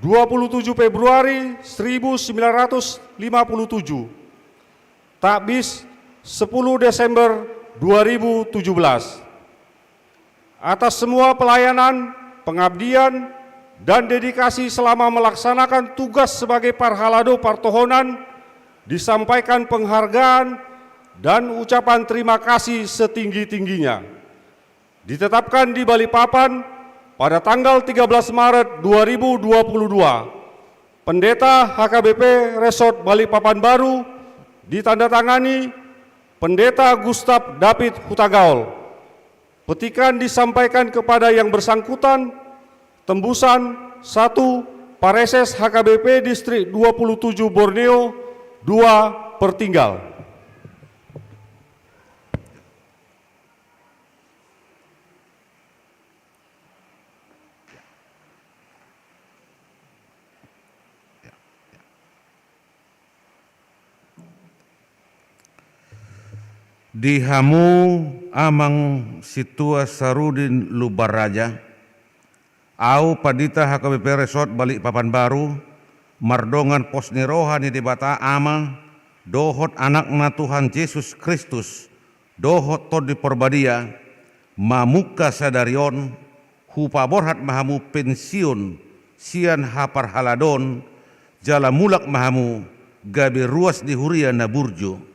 dua puluh tujuh Februari seribu sembilan ratus lima puluh tujuh. Takbis: sepuluh Desember dua ribu tujuh belas. Atas semua pelayanan, pengabdian, dan dedikasi selama melaksanakan tugas sebagai parhalado partohonan, disampaikan penghargaan dan ucapan terima kasih setinggi-tingginya. Ditetapkan di Balikpapan pada tanggal tiga belas Maret dua ribu dua puluh dua. Pendeta H K B P Resort Balikpapan Baru, ditandatangani Pendeta Gustav David Hutagaol. Petikan disampaikan kepada yang bersangkutan: Tembusan, satu, Pareses H K B P Distrik dua puluh tujuh Borneo, dua, Pertinggal. Di hamu Amang Sintua Sarudin Lumban Raja, ahu Pandita H K B P Resort Balikpapan Baru, mardongan pos ni roha ni Debata Ama dohot Anakna Tuhan Jesus Kristus dohot Tondi Porbadia, mamungka sadari on, hupaborhat ma hamu pensiun sian haparhaladon, jala mulak ma hamu gabe ruas ni huria na burju.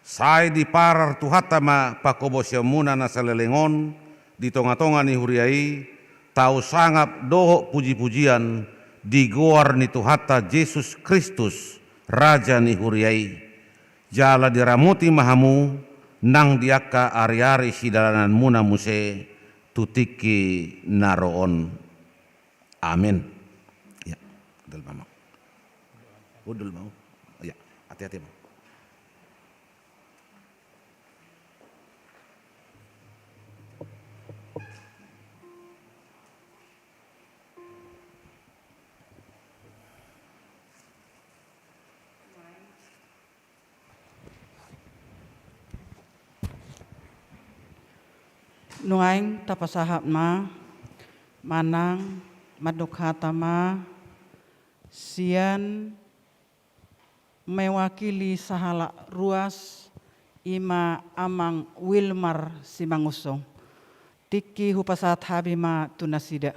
Sai diparar Tuhanta ma panghobasionmuna na saleleng on di tongatonga ni huria i, tau sangap dohot pujipujian di goar ni Tuhanta Jesus Kristus, Raja ni huria i. Jala diramoti ma hamu nang di angka ariari sidalananmuna muse tu tingki na ro on. Amin. Ya, dol ma. Udul mau. Ya, hati-hati mau. Nuaeng tapasahat ma, manang mandok hata ma sian mewakili sahalak ruas, ima Amang Wilmar Simangunsong. Tingki hupasahat hami ma tu nasida.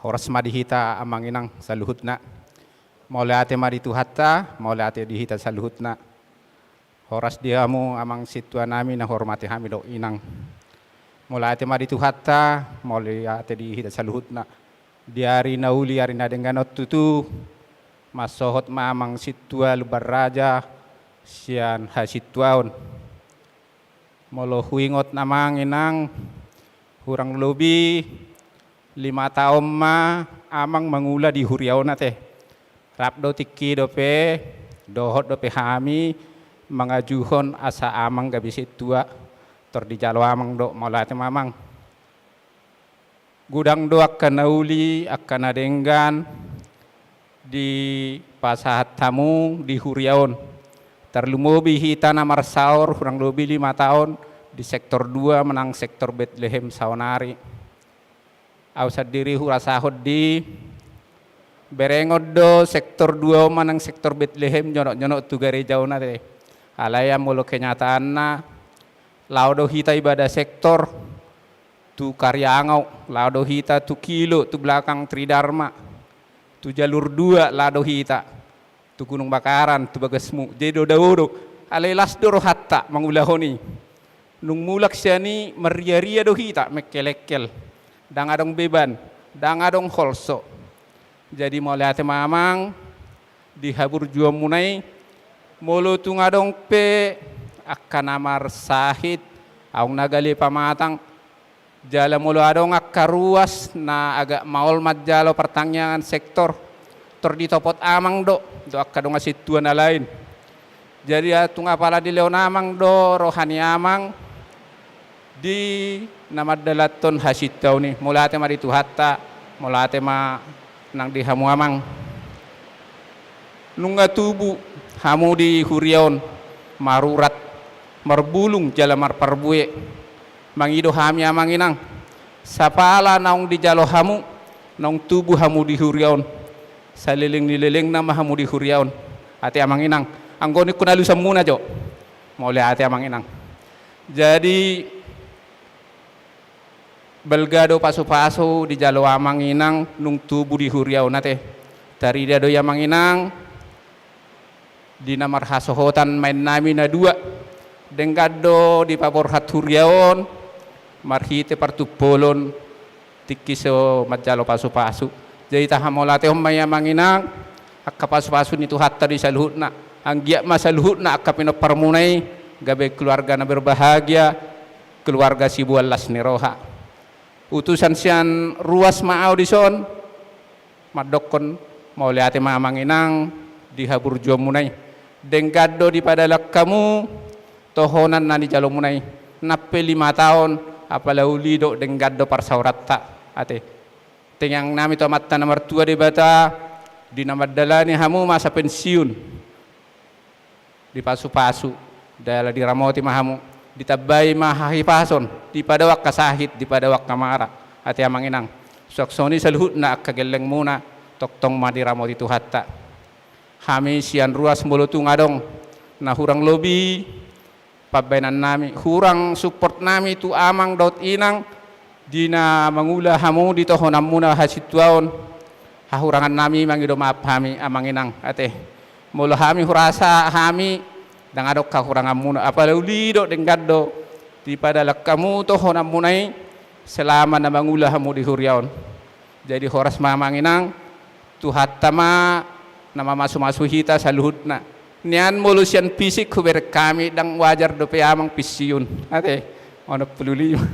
Horas ma di hita amang inang saluhutna. Mauliate ma di Tuhanta, mauliate di hita saluhutna. Horas di hamu amang sintua nami na huhormati hami dohot inang. Mauliate ma di Tuhanta, mauliate di hita saluhutna. Di ari na uli, ari na denggan on tutu, mansohot ma amang sintua Lumban Raja sian hasintuaon. Molo huingot amang inang, hurang lobi lima taon ma amang mangula di huria on ate. Rap do tingki dope, dohot dope hami mangajuhon asa amang gabe sintua, tor dijalo amang do. Mauliate ma amang. Godang do angka na uli, angka na denggan dipasahat hamu di huria on. Tarlumobi hita na marsaor hurang lobi lima taon di sektor dua manang sektor Betlehem saonari. Au sandiri hurasahon di berengon do sektor dua on manang sektor Betlehem nyonok-nyonok tu gareja on ate. Alai molo kenyataanna, laho do hita ibadah sektor tu Kariangau, laho do hita tu Kilo, tu belakang Tridharma, tu jalur dua laho do hita, tu Gunung Bakaran, tu bagasmu. Jadi do dao do, alai las do rohanta mangulahon i. Nung mulak sian i marria-ria do hita, mengkel-engkel. Ndang adong beban, ndang adong holso. Jadi mauliate ma amang di haburjuonmuna i. Molo tung adong pe angka na marsahit, aung na gale pamatang, jala molo adong angka ruas na agak maol manjalo partangiangan sektor, tor ditopot amang do, do angka dongan sintua na lain. Jadi tung apala dilehon amang do roha ni amang di na mandalanhon hasintuaon i. Mauliate ma di Tuhanta, mauliate ma nang di hamu amang. Nunga tubu hamu di huria on, marurat, marbulung jala marparbue. Mangido hami amang inang, sapala naung dijalo hamu, naung tubu hamu di huria on, saleleng ni lelengna ma hamu di huria on. Ate amang inang, anggo ningkon alusanmuna jo. Mauliate amang inang. Jadi balga do pasu-pasu dijalo amang inang nung tubu di huria on ate. Tarida do i amang inang di na marhasohotan maen nami na dua. Denggan do dipaborhat huria on marhite partumpolon tingki so manjalo pasu-pasu. Jadi tahamauliatehon ma i amang inang, angka pasu-pasu ni Tuhanta do i saluhutna. Anggiat ma saluhutna angka pinomparmuna i gabe keluarga na berbahagia, keluarga siboan las ni roha. Utusan sian ruas ma au dison mandokkon mauliate ma amang inang di haburjuonmuna i. Denggan do dipadalan hamu tohonan na nijalomuna i. Nang pe lima taon, apala uli do, denggan do parsaoranta ate. Tangiang nami tu Amanta na martua Debata, di na mandalani hamu masa pensiun, dipasu-pasu, jala diramoti ma hamu, ditambai ma hahipason, dipadao angka sahit, dipadao angka mara. Ate amang inang, suang songon i saluhutna angka gellengmuna, tongtong ma diramoti Tuhanta. Hami sian ruas molo tung adong na hurang lobi pambaenan nami, hurang support nami tu amang dohot inang di na mangula hamu di tohonanmuna hasintuaon, hahurangan nami mangido maaf hami amang inang ate. Molo hami hurasa hami ndang adong hahuranganmuna, apala uli do, denggan do dipadalan hamu tohonanmuna i selama na mangula hamu di huria on. Jadi horas ma amang inang, Tuhanta ma na mamasu-masu hita saluhutna. Nian molo sian fisik hubereng hami ndang wajar dope amang pensiun ate, onom pulu lima.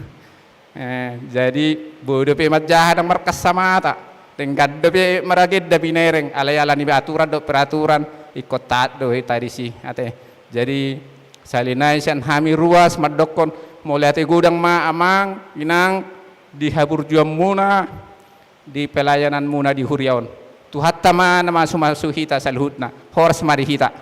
Eh, jadi boi dope manjaha ndang markasamata, denggan dope maragenda binereng, alai ala ni aturan dohot peraturan ingkon taat do hita disi ate. Jadi sahali nai sian hami ruas mandokkon mauliate godang ma amang inang di haburjuonmuna, di pelayananmuna di huria on. Tuhanta ma na mamasu-masu hita saluhutna. Horas ma di hita.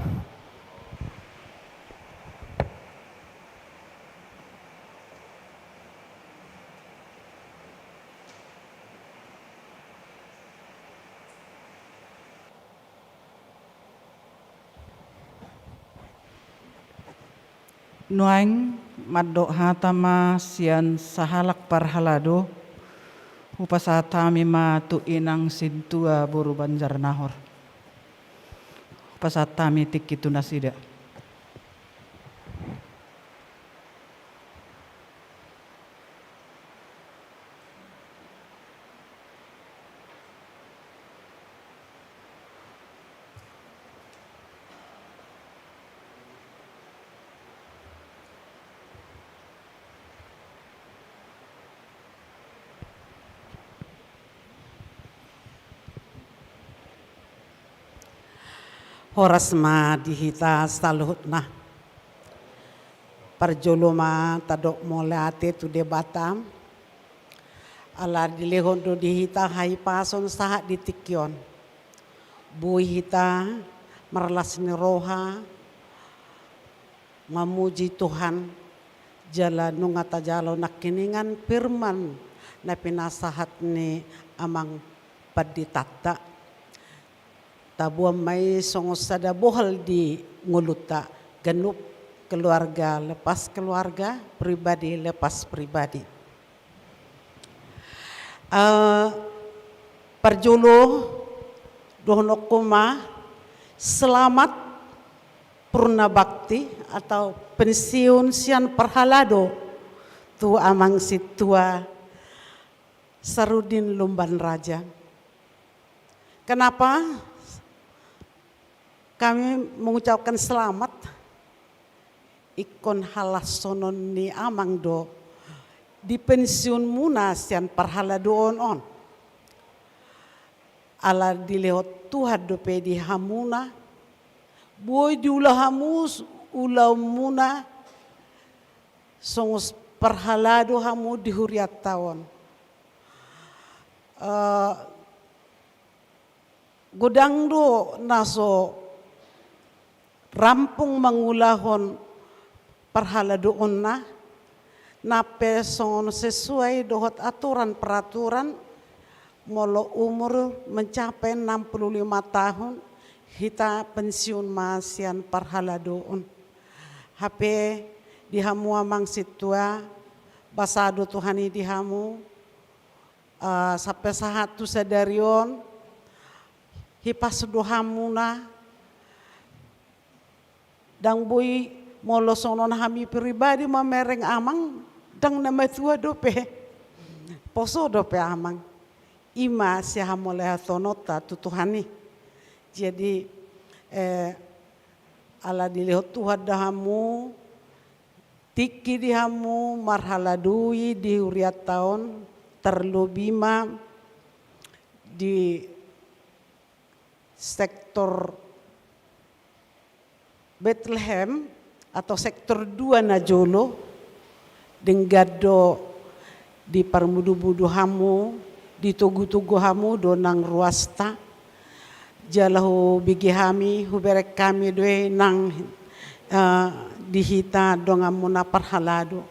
Nuaeng mandok hata ma sian sahalak parhalado, hupasahat hami ma tu inang sintua boru Banjarnahor. Hupasahat hami tingki tu nasida. Horas ma di hita saluhutna. Parjolo ma tadok mauliate tu Debata, Ala dilehon do di hita hahipason sahat di tingki on. Boi hita marlas ni roha mamuji Tuhan, jala nunga tajalo nangkiningan firman na pinasahat ni amang panditanta. Taboan ma i songon sada bohal di ngolunta, ganup keluarga lepas keluarga, pribadi lepas pribadi. Eh, parjolo, dohononku ma selamat purna bakti atau pensiun sian parhalado tu amang sintua Sarudin Lumban Raja. Kenapa kami mengucapkan selamat? Ingkon halasonon ni amang do di pensiunmuna sian parhaladoon on. Ala dilehon Tuhan dope di hamuna, boi diula hamu s-, ulaonmuna songon parhalado hamu di hurianta on. Eh, godang do na so rampung mangulahon parhaladoonna, nang pe songon sesuai dohot aturan peraturan, molo umur mencapai enam puluh lima tahun, hita pensiun ma sian parhaladoon. Hape di hamu amang sintua, basa do Tuhan i di hamu, eh, sampe sahat tu sadari on, hipas do hamuna, ndang boi molo songon hami pribadi mamereng amang, ndang na matua dope. Poso dope amang. I ma sihamuliatonta tu Tuhan i. Jadi, eh, ala dilehon Tuhan do hamu, tingki di hamu marhaladoi di hurianta on, terlebih ma di sektor Betlehem atau sektor dua na jolo, denggan do diparmudubudu hamu, ditogutogu hamu do nang ruasta, jala hubege hami, hubereng hami do i nang, eh, di hita donganmuna parhalado.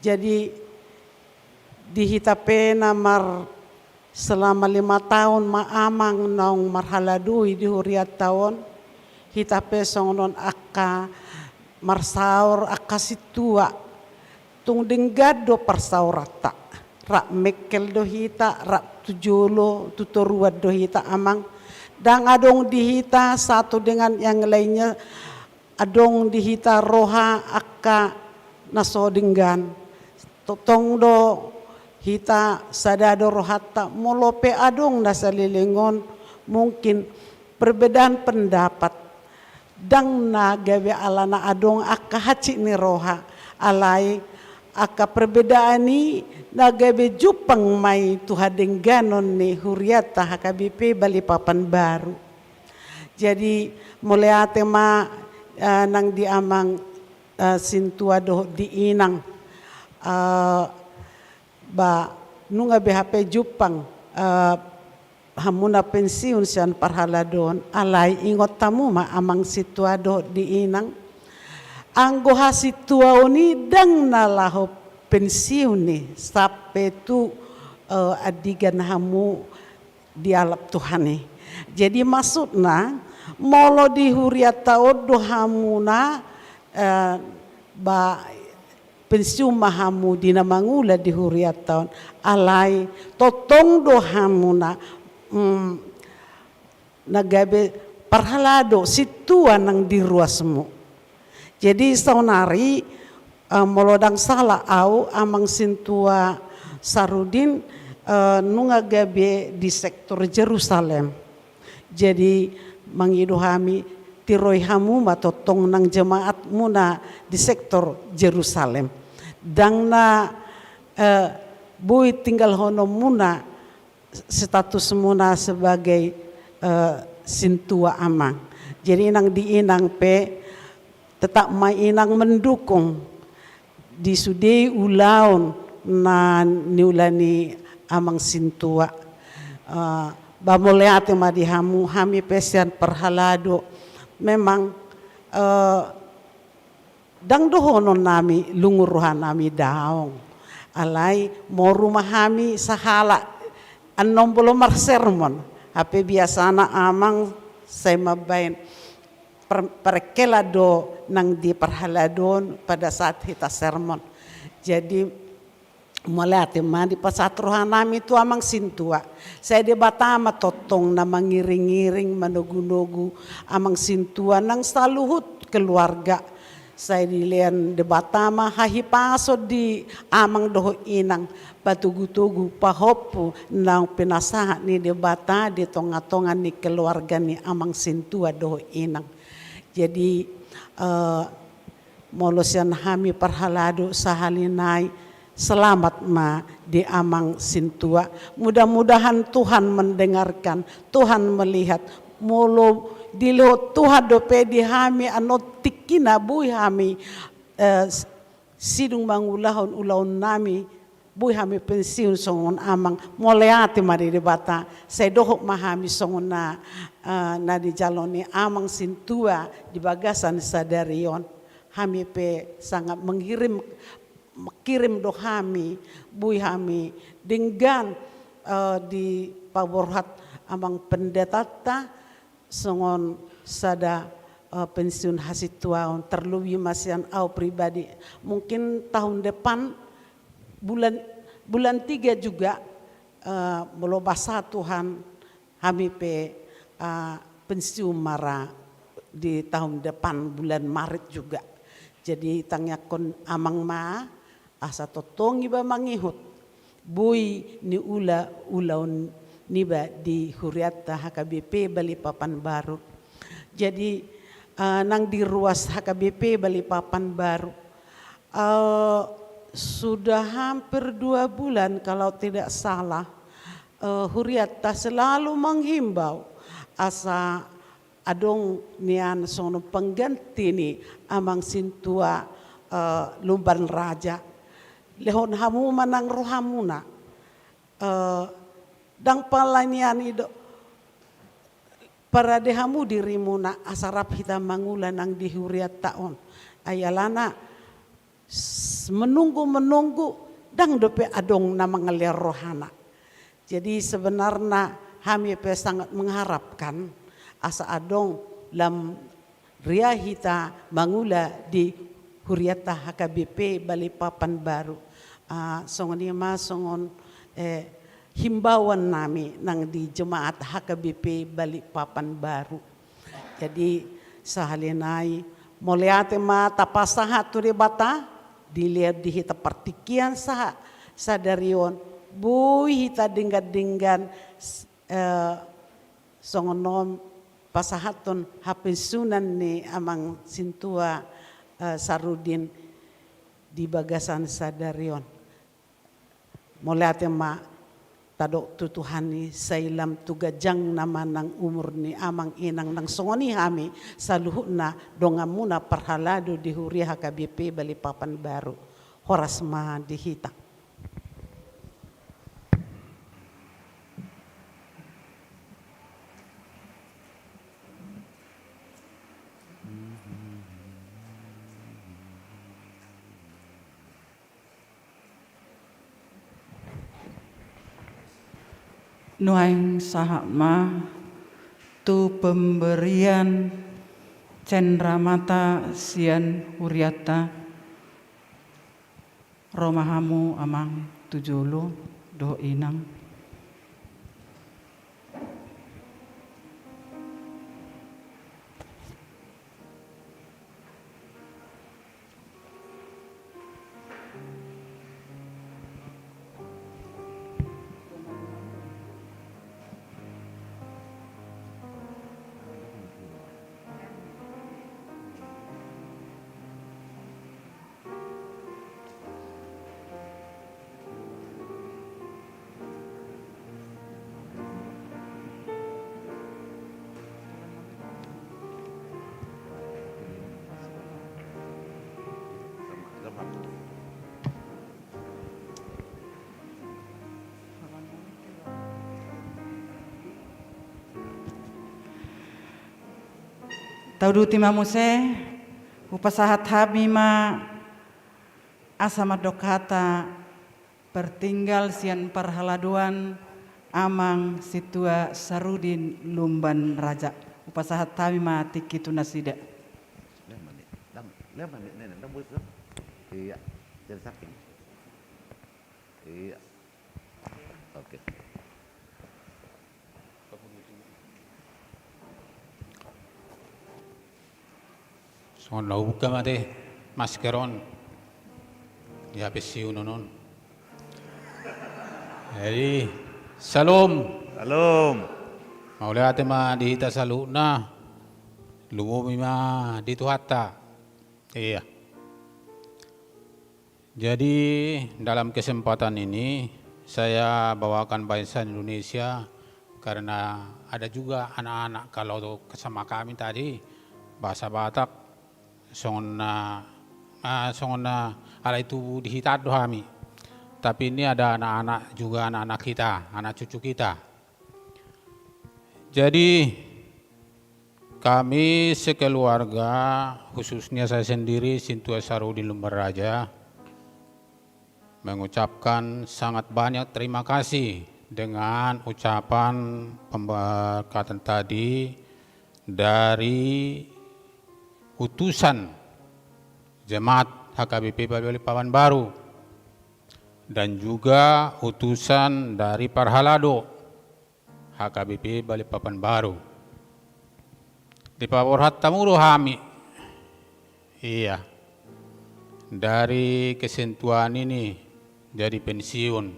Jadi, di hita pe na mar-, selama lima tahun ma amang naung marhaladoi di hurianta on, hita pe songon on angka marsaor, angka sintua, tung denggan do parsaoranta. Rap mengkel do hita, rap tu jolo, tu toruan do hita amang. Ndang adong di hita satu dengan yang lainnya, adong di hita roha angka na so denggan. Tongtong do hita sada do rohanta, molo pe adong na saleleng on mungkin perbedaan pendapat. Ndang na gabe alana adong angka hansit ni roha, alai angka perbedaan i na gabe jumpang ma i tu hadengganon ni hurianta H K B P Balikpapan Baru. Jadi, mauliate ma, eh, nang di amang, eh, sintua dohot di inang. Eh, ba, nunga be hape jumpang, eh, hamuna pensiun sian parhaladoon, alai ingot hamu ma amang sintua dohot di inang. Anggo hasintuaon i ndang na laho pensiun i, sampe tu, eh, andigan hamu dialap Tuhan i. Jadi maksudna, molo di hurianta on do hamuna, eh, ba pensiun ma hamu di na mangula di hurianta on, alai tongtong do hamuna, mm, na gabe parhalado sintua nang di ruasmu. Jadi saonari, eh, molo ndang sala au, amang sintua Sarudin, eh, nunga gabe di sektor Jerusalem. Jadi mangido hami, tiroi hamu ma tongtong nang jemaatmuna di sektor Jerusalem. Ndang na, eh, boi tinggalhononmuna statusmuna sebagai, eh, sintua amang. Jadi nang di inang pe tetap ma inang mendukung di sude ulaon na niula ni amang sintua. Eh, ba mauliate ma di hamu, hami pe sian parhalado. Memang, eh, ndang dohonon nami lungun roha nami, daong. Alai moru ma hami sahalak annon molo marsermon. Hape biasana amang sai mambaen per-, parengkelan do nang di parhalado on pada saat hita sermon. Jadi, mauliate ma dipasahat roha nami tu amang sintua. Sai Debata ma tongtong na mangiring-iring, manogu-nogu amang sintua nang saluhut keluarga. Sai dilehon Debata ma hahipason di amang dohot inang, patogu-togu, pahompu naung pinasahat ni Debata di tonga-tonga ni keluarga ni amang sintua dohot inang. Jadi, eh, molo sian hami parhalado sahali nai, selamat ma di amang sintua. Mudah-mudahan Tuhan mendengarkan, Tuhan melihat. Molo dilehon Tuhan dope di hami annon tingkina boi hami, eh, s-, sidung mangulahon ulaon nami, boi hami pensiun songon amang, mauliate ma di Debata. Sai dohot ma hami songon na, eh, na dijalo ni amang sintua di bagasan sadari on. Hami pe sangat mengirim, mengirim do hami, boi hami denggan, eh, dipaborhat amang pendetanta songon sada, eh, pensiun hasintuaon, terlebih ma sian au pribadi. Mungkin tahun depan bulan, bulan tiga juga, eh, molo basa Tuhan, hami pe, eh, pensiun ma ra di tahun depan bulan Maret juga. Jadi tangiangkon amang ma, asa tongtong iba mangihut boi niula ulaon niba di hurianta H K B P Balikpapan Baru. Jadi, eh, nang di ruas H K B P Balikpapan Baru, eh, sudah hampir dua bulan kalau tidak salah, eh, hurianta selalu menghimbau asa adong nian songon pengganti ni amang sintua, eh, Lumban Raja. Lehon hamu ma nang rohamuna. Eh, ndang pala nian i do, parade hamu dirimuna asa rap hita mangula nang di hurianta on. Ai alana s-, menunggu-menunggu, ndang dope adong na mangalehon rohana. Jadi sebenarna hami pe sangat mengharapkan asa adong lam ria hita mangula di hurianta H K B P Balikpapan Baru. Ah, songon i ma songon, eh, himbauan nami nang di jemaat H K B P Balikpapan Baru. Jadi, sahali nai, mauliate ma tapasahat tu Debata, dilehon di hita partingkian sa-, sadari on, boi hita denggan-denggan, s-, eh, songon on pasahathon hapensiunan ni amang sintua, eh, Sarudin di bagasan sadari on. Mauliate ma tadok tu Tuhan i, sai lam tu ganjangna ma nang umur ni amang inang nang songon i hami saluhutna donganmuna parhalado di huria H K B P Balikpapan Baru. Horas ma di hita. Nuaeng sahat ma tu pemberian cendramata sian hurianta. Ro ma hamu amang tu jolo dohot inang. Uduti ma muse, hupasahat hami ma asa mandok hata partinggal sian parhaladoan Amang Sintua Sarudin Lumban Raja. Hupasahat hami ma tingki tu nasida. Iya, jadi saking. Iya. Oke. Songon na hubuka ma te masker on. Ia pensiun on. Jadi, salam. Salam. Mauliate ma di hita saluhutna. Lumobi ma di Tuhanta. Iya. Jadi, dalam kesempatan ini, saya bawakan bahasa Indonesia karena ada juga anak-anak, kalau sama kami tadi, bahasa Batak, songon na, ah, songon na alai tubu di hita do hami. Tapi ini ada anak-anak juga, anak-anak kita, anak cucu kita. Jadi, kami sekeluarga, khususnya saya sendiri, Sintua Sarudin Lumban Raja, mengucapkan sangat banyak terima kasih dengan ucapan pemberkatan tadi dari utusan jemaat H K B P Balikpapan Baru dan juga utusan dari Parhalado H K B P Balikpapan Baru. Dipaborhat hamu do hami. Iya. Dari kesentuhan ini jadi pensiun.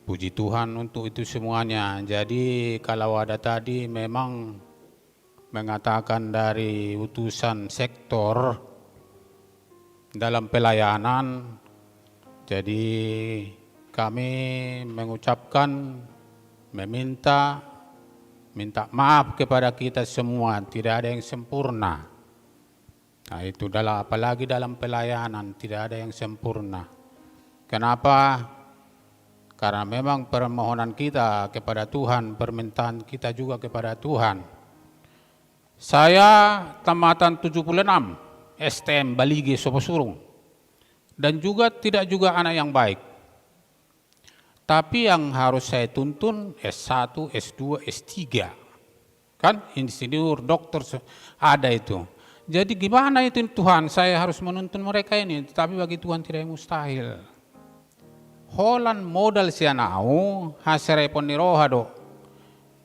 Puji Tuhan untuk itu semuanya. Jadi kalau ada tadi memang mengatakan dari utusan sektor dalam pelayanan. Jadi kami mengucapkan, meminta, minta maaf kepada kita semua, tidak ada yang sempurna. Nah, itu dalam, apalagi dalam pelayanan, tidak ada yang sempurna. Kenapa? Karena memang permohonan kita kepada Tuhan, permintaan kita juga kepada Tuhan. Saya tamatan tujuh puluh enam, S T M Balige Soposurung. Dan juga tidak juga anak yang baik. Tapi yang harus saya tuntun S satu, S dua, S tiga. Kan? Insinyur, doktor, se-, ada itu. Jadi gimana itu Tuhan, saya harus menuntun mereka ini, tetapi bagi Tuhan tidak yang mustahil. Holan modal sian ahu, haserepon ni roha do.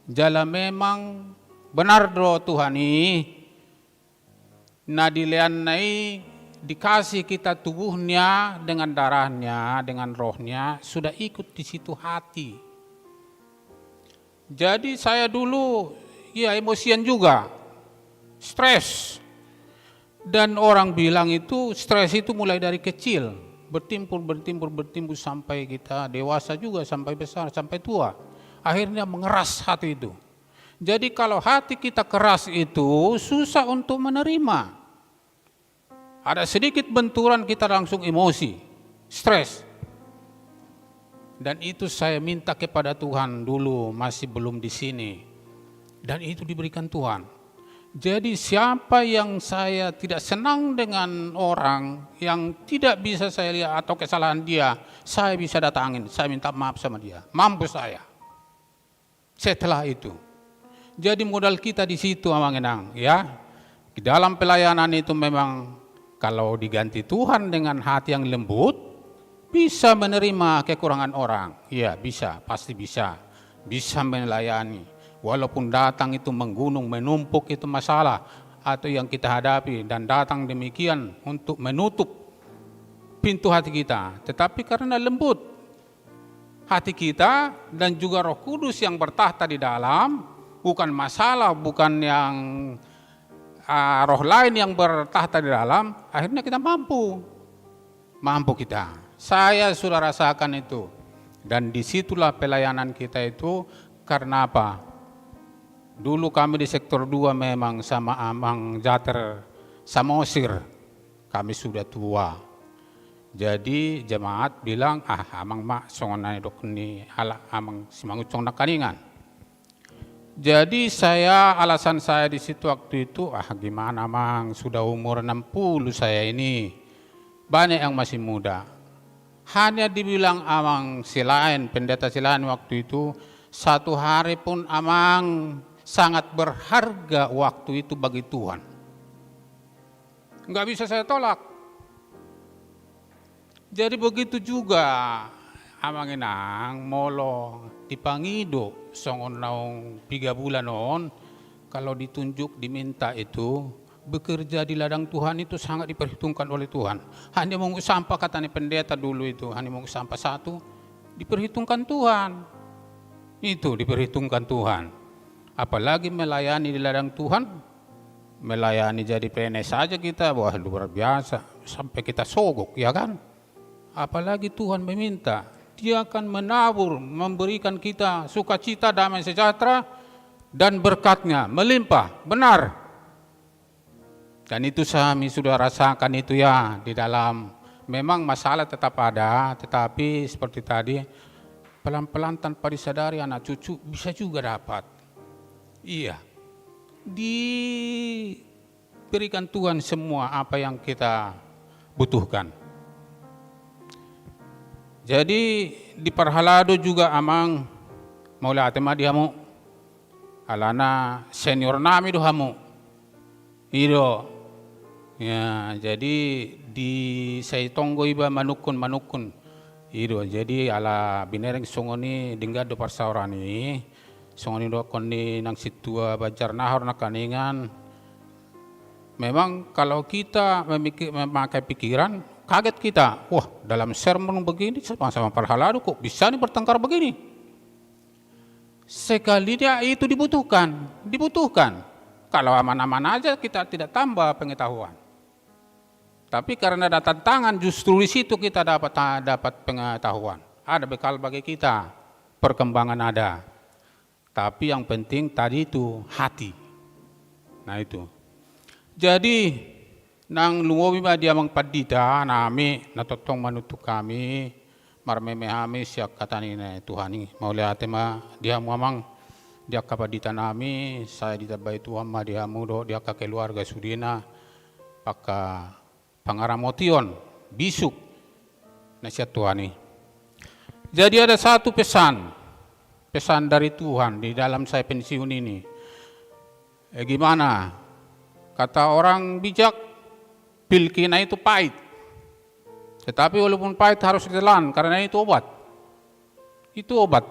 Jala memang benar do Tuhan i, na dileanna i dikasih kita tubuhnya dengan darahnya, dengan rohnya, sudah ikut di situ hati. Jadi saya dulu, ya, emosian juga, stres. Dan orang bilang itu stres itu mulai dari kecil, bertimbul, bertimbul, bertimbul sampai kita dewasa juga, sampai besar, sampai tua. Akhirnya mengeras hati itu. Jadi kalau hati kita keras itu susah untuk menerima. Ada sedikit benturan kita langsung emosi, stres. Dan itu saya minta kepada Tuhan dulu, masih belum di sini. Dan itu diberikan Tuhan. Jadi siapa yang saya tidak senang dengan orang yang tidak bisa saya lihat atau kesalahan dia, saya bisa datangin, saya minta maaf sama dia. Mampu saya. Setelah itu. Jadi modal kita di situ, Amang Inang, ya. Di dalam pelayanan itu memang kalau diganti Tuhan dengan hati yang lembut, bisa menerima kekurangan orang. Iya, bisa, pasti bisa. Bisa melayani. Walaupun datang itu menggunung, menumpuk itu masalah atau yang kita hadapi dan datang demikian untuk menutup pintu hati kita. Tetapi karena lembut, hati kita dan juga Roh Kudus yang bertakhta di dalam, bukan masalah, bukan yang, ah, roh lain yang bertakhta di dalam, akhirnya kita mampu. Mampu kita. Saya sudah rasakan itu. Dan disitulah pelayanan kita itu, karena apa? Dulu kami di sektor dua memang sama Amang Jater Samosir. Kami sudah tua. Jadi jemaat bilang, "Ah, amang ma songon na nidok ni halak amang Simangunsong Nangkaningan." Jadi saya, alasan saya di situ waktu itu, ah, gimana, Mang, sudah umur enam puluh saya ini, banyak yang masih muda. Hanya dibilang amang si lain, pendeta si lain waktu itu, satu hari pun amang sangat berharga waktu itu bagi Tuhan. Nggak bisa saya tolak. Jadi begitu juga amang inang, molo dipangido songon naung piga bulan on, kalau ditunjuk, diminta itu, bekerja di ladang Tuhan itu sangat diperhitungkan oleh Tuhan. Hanya memungut sampah, kata ni pendeta dulu itu, hanya memungut sampah satu, diperhitungkan Tuhan. Itu diperhitungkan Tuhan. Apalagi melayani di ladang Tuhan, melayani jadi P N S saja kita, wah, luar biasa. Sampai kita sogok, ya kan? Apalagi Tuhan meminta, Dia akan menabur, memberikan kita sukacita, damai sejahtera, dan berkat-Nya melimpah. Benar. Dan itu kami sudah rasakan itu, ya, di dalam, memang masalah tetap ada, tetapi seperti tadi, pelan-pelan tanpa disadari anak cucu bisa juga dapat. Iya. Diberikan Tuhan semua apa yang kita butuhkan. Jadi, di parhalado juga amang, mauliate ma di hamu. Alana senior nami do hamu. I do. Ya, jadi di sai tonggo iba manungkun-manungkun. I do. Jadi ala binereng songon i, denggan do parsaoran i. Songon i dohonon ni nang sintua Banjar Nahor nangkiningan. Memang kalau kita memikir, memakai pikiran, kaget kita. Wah, dalam sermon begini, sama-sama parhalado kok bisa nih bertengkar begini. Sekalinya itu dibutuhkan, dibutuhkan. Kalau aman-aman aja kita tidak tambah pengetahuan. Tapi karena ada tantangan, justru di situ kita dapat, dapat pengetahuan. Ada bekal bagi kita, perkembangan ada. Tapi yang penting tadi itu hati. Nah itu. Jadi, nang lumobi ma di amang pandita nami, na tongtong manuntun hami, marmeme hami sian hata ni Tuhan i. Mauliate ma di hamu amang, di angka pandita nami, sai ditambai Tuhan ma di hamu dohot di angka keluarga sudena, angka pangaramotion, bisuk, na sian Tuhan i. Jadi ada satu pesan, pesan dari Tuhan di dalam saya pensiun ini. Eh, gimana? Kata orang bijak, pilkina itu pahit. Tetapi walaupun pahit harus ditelan, karena itu obat. Itu obat.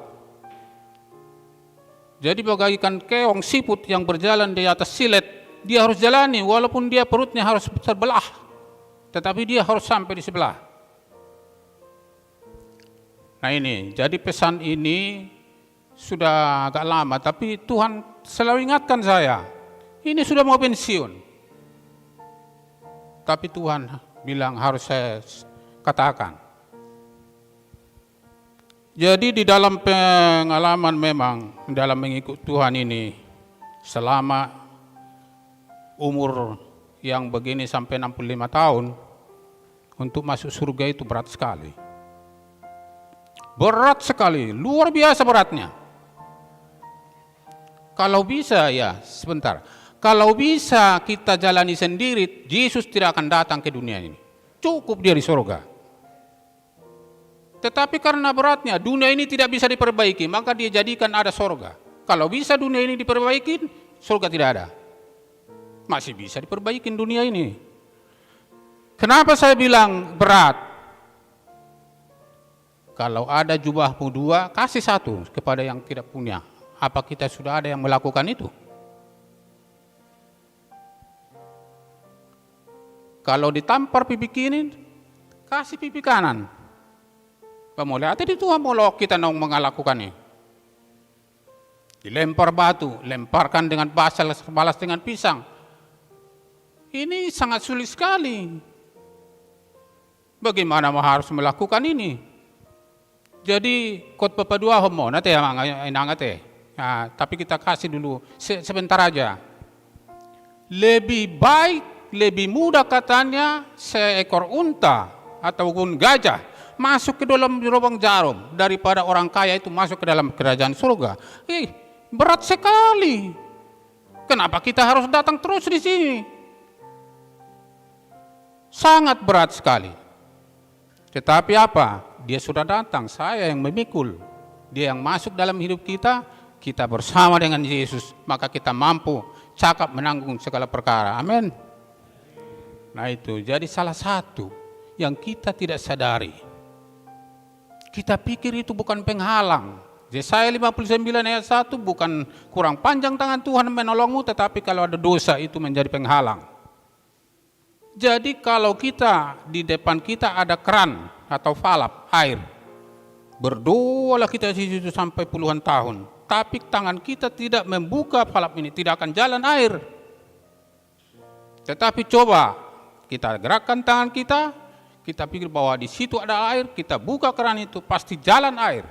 Jadi bagaikan keong siput yang berjalan di atas silet, dia harus jalani walaupun dia perutnya harus terbelah. Tetapi dia harus sampai di sebelah. Nah ini, jadi pesan ini sudah agak lama, tapi Tuhan selalu ingatkan saya, ini sudah mau pensiun. Tapi Tuhan bilang harus saya katakan. Jadi di dalam pengalaman memang, dalam mengikut Tuhan ini, selama umur yang begini sampai enam puluh lima tahun, untuk masuk surga itu berat sekali. Berat sekali, luar biasa beratnya. Kalau bisa, ya, sebentar. Kalau bisa kita jalani sendiri, Yesus tidak akan datang ke dunia ini. Cukup dia di sorga. Tetapi karena beratnya, dunia ini tidak bisa diperbaiki, maka dia jadikan ada sorga. Kalau bisa dunia ini diperbaiki, sorga tidak ada. Masih bisa diperbaiki dunia ini. Kenapa saya bilang berat? Kalau ada jubahmu dua, kasih satu kepada yang tidak punya. Apa kita sudah ada yang melakukan itu? Kalau ditampar pipi kiri, kasih pipi kanan. Pamauliate di Tuhan molo kita naung mangalakukan i. Dilempar batu, lemparkan dengan basal, balas dengan pisang. Ini sangat sulit sekali. Bagaimana mau harus melakukan ini? Jadi, kot papaduahon ma on ate, amang inang ate. Nah, tapi kita kasih dulu se-, sebentar aja. Lebih baik, lebih mudah katanya seekor unta ataupun gajah masuk ke dalam lubang jarum daripada orang kaya itu masuk ke dalam kerajaan surga. Ih, Berat sekali. Kenapa kita harus datang terus di sini? Sangat berat sekali. Tetapi apa? Dia sudah datang, saya yang memikul. Dia yang masuk dalam hidup kita, kita bersama dengan Yesus, maka kita mampu cakap menanggung segala perkara. Amin. Nah itu, jadi salah satu yang kita tidak sadari. Kita pikir itu bukan penghalang. Yesaya lima puluh sembilan ayat satu, bukan kurang panjang tangan Tuhan menolongmu, tetapi kalau ada dosa itu menjadi penghalang. Jadi kalau kita, di depan kita ada keran atau falap air, berdoalah kita di situ sampai puluhan tahun, tapi tangan kita tidak membuka falap ini, tidak akan jalan air. Tetapi coba kita gerakkan tangan kita, kita pikir bahwa di situ ada air, kita buka keran itu, pasti jalan air.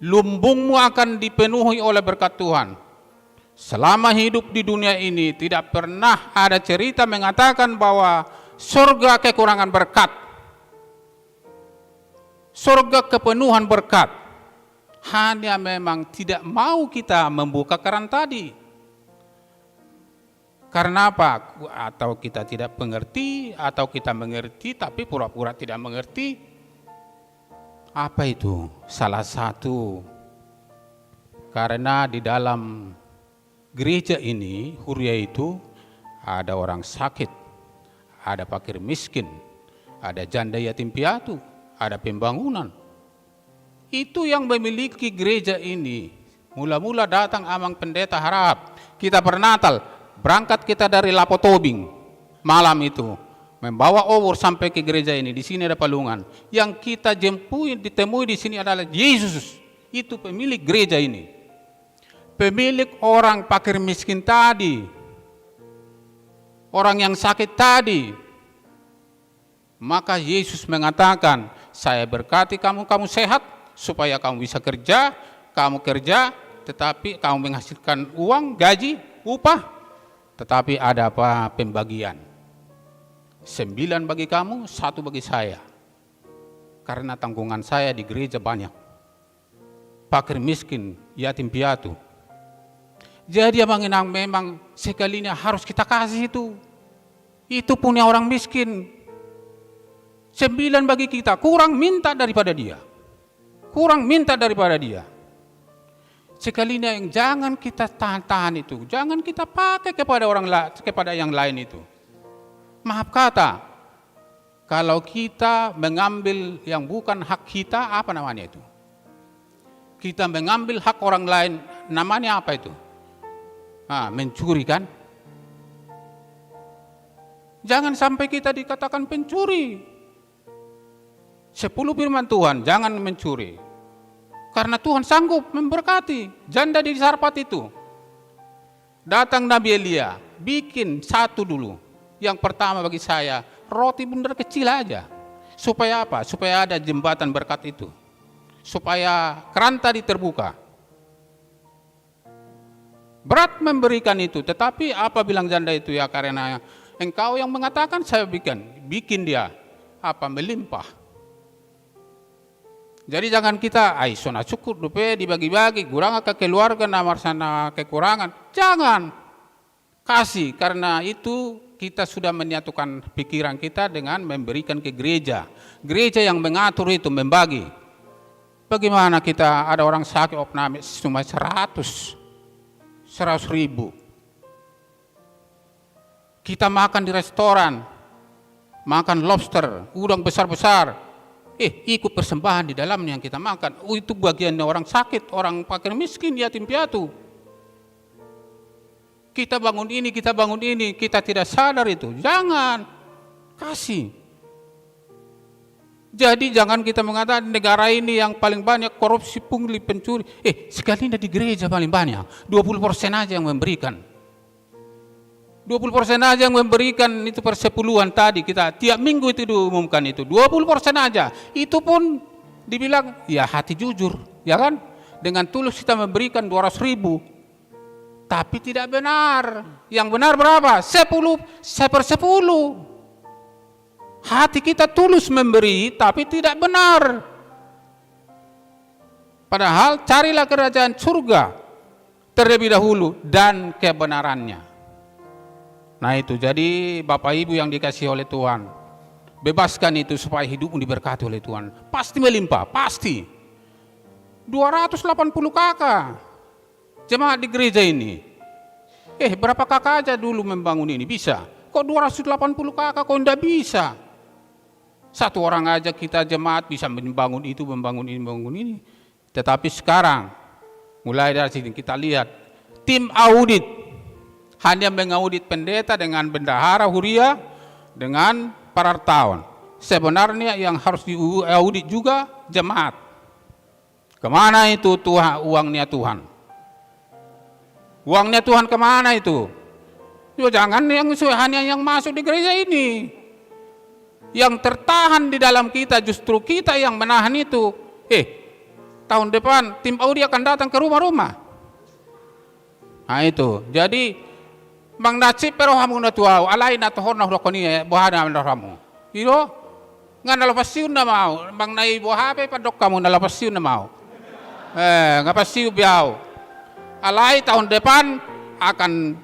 Lumbungmu akan dipenuhi oleh berkat Tuhan. Selama hidup di dunia ini, tidak pernah ada cerita mengatakan bahwa surga kekurangan berkat. Surga kepenuhan berkat. Hanya memang tidak mau kita membuka keran tadi. Karena apa? Atau kita tidak mengerti, atau kita mengerti tapi pura-pura tidak mengerti. Apa itu? Salah satu, karena di dalam gereja ini, huria itu, ada orang sakit, ada fakir miskin, ada janda yatim piatu, ada pembangunan. Itu yang memiliki gereja ini. Mula-mula datang Amang Pendeta Harahap, kita bernatal, berangkat kita dari Lapo Tobing malam itu, membawa obor sampai ke gereja ini. Di sini ada palungan. Yang kita jempui, ditemui di sini adalah Yesus. Itu pemilik gereja ini. Pemilik orang fakir miskin tadi. Orang yang sakit tadi. Maka Yesus mengatakan, "Saya berkati kamu, kamu sehat, supaya kamu bisa kerja, kamu kerja, tetapi kamu menghasilkan uang, gaji, upah, tetapi ada apa, pembagian. Sembilan bagi kamu, satu bagi saya. Karena tanggungan saya di gereja banyak." Fakir miskin, yatim piatu. Jadi Amang Inang, memang sekalinya harus kita kasih itu. Itu punya orang miskin. Sembilan bagi kita, kurang minta daripada dia. Kurang minta daripada dia. Sekalinya yang jangan kita tahan-tahan itu, jangan kita pakai kepada orang la-, kepada yang lain itu. Maaf kata, kalau kita mengambil yang bukan hak kita, apa namanya itu? Kita mengambil hak orang lain, namanya apa itu? Ah, mencuri, kan? Jangan sampai kita dikatakan pencuri. Sepuluh firman Tuhan, jangan mencuri. Karena Tuhan sanggup memberkati janda di Sarpat itu. Datang Nabi Elia, "Bikin satu dulu. Yang pertama bagi saya, roti bundar kecil aja." Supaya apa? Supaya ada jembatan berkat itu. Supaya keran tadi terbuka. Berat memberikan itu, tetapi apa bilang janda itu, "Ya, karena engkau yang mengatakan, saya bikin." Bikin dia, apa, melimpah. Jadi jangan kita, "Ai, so na cukup dope dibagi-bagi, gurang angka keluarga na marsana kekurangan." Jangan. Kasih, karena itu kita sudah menyatukan pikiran kita dengan memberikan ke gereja. Gereja yang mengatur itu, membagi. Bagaimana kita ada orang sakit, opname cuma seratus, seratus ribu. Kita makan di restoran, makan lobster, udang besar-besar. Eh, ikut persembahan di dalamnya yang kita makan. Oh, itu bagiannya orang sakit, orang fakir miskin, yatim piatu. Kita bangun ini, kita bangun ini, kita tidak sadar itu. Jangan. Kasih. Jadi jangan kita mengatakan negara ini yang paling banyak korupsi, pungli, pencuri. Eh, sekalinya di gereja paling banyak. Dua puluh persen aja yang memberikan. Dua puluh persen aja yang memberikan itu persepuluhan tadi, kita tiap minggu itu diumumkan itu. Dua puluh persen aja. Itu pun dibilang, ya, hati jujur, ya kan? Dengan tulus kita memberikan dua ratus ribu. Tapi tidak benar. Yang benar berapa? Sepuluh, sepersepuluh. Hati kita tulus memberi, tapi tidak benar. Padahal carilah kerajaan surga, terlebih dahulu dan kebenarannya. Nah itu, jadi Bapak Ibu yang dikasihi oleh Tuhan, bebaskan itu supaya hidupmu diberkati oleh Tuhan. Pasti melimpah, pasti. Dua ratus delapan puluh K K jemaat di gereja ini. Eh, berapa K K aja dulu membangun ini? Bisa. Kok dua ratus delapan puluh K K kok ndak bisa? Satu orang aja kita jemaat bisa membangun itu, membangun ini, membangun ini. Tetapi sekarang, mulai dari sini kita lihat, tim audit hanya mengaudit pendeta dengan bendahara huria, dengan parartaon. Sebenarnya yang harus diaudit juga jemaat. Kemana itu Tuhan, uangnya Tuhan? Uangnya Tuhan kemana itu? Yo, jangan yang su-, hanya yang masuk di gereja ini. Yang tertahan di dalam kita, justru kita yang menahan itu. Eh, tahun depan tim audit akan datang ke rumah-rumah. Nah itu. Jadi, manang na sip pe rohamu na tu ahu, alai na tohor na hudokkon i, boha na rohamu? I do? Nga na laho pensiun nama ahu, manang na i boha pe pandok hamu, na laho pensiun nama ahu. Eh, nga pensiun be ahu. Alai tahun depan akan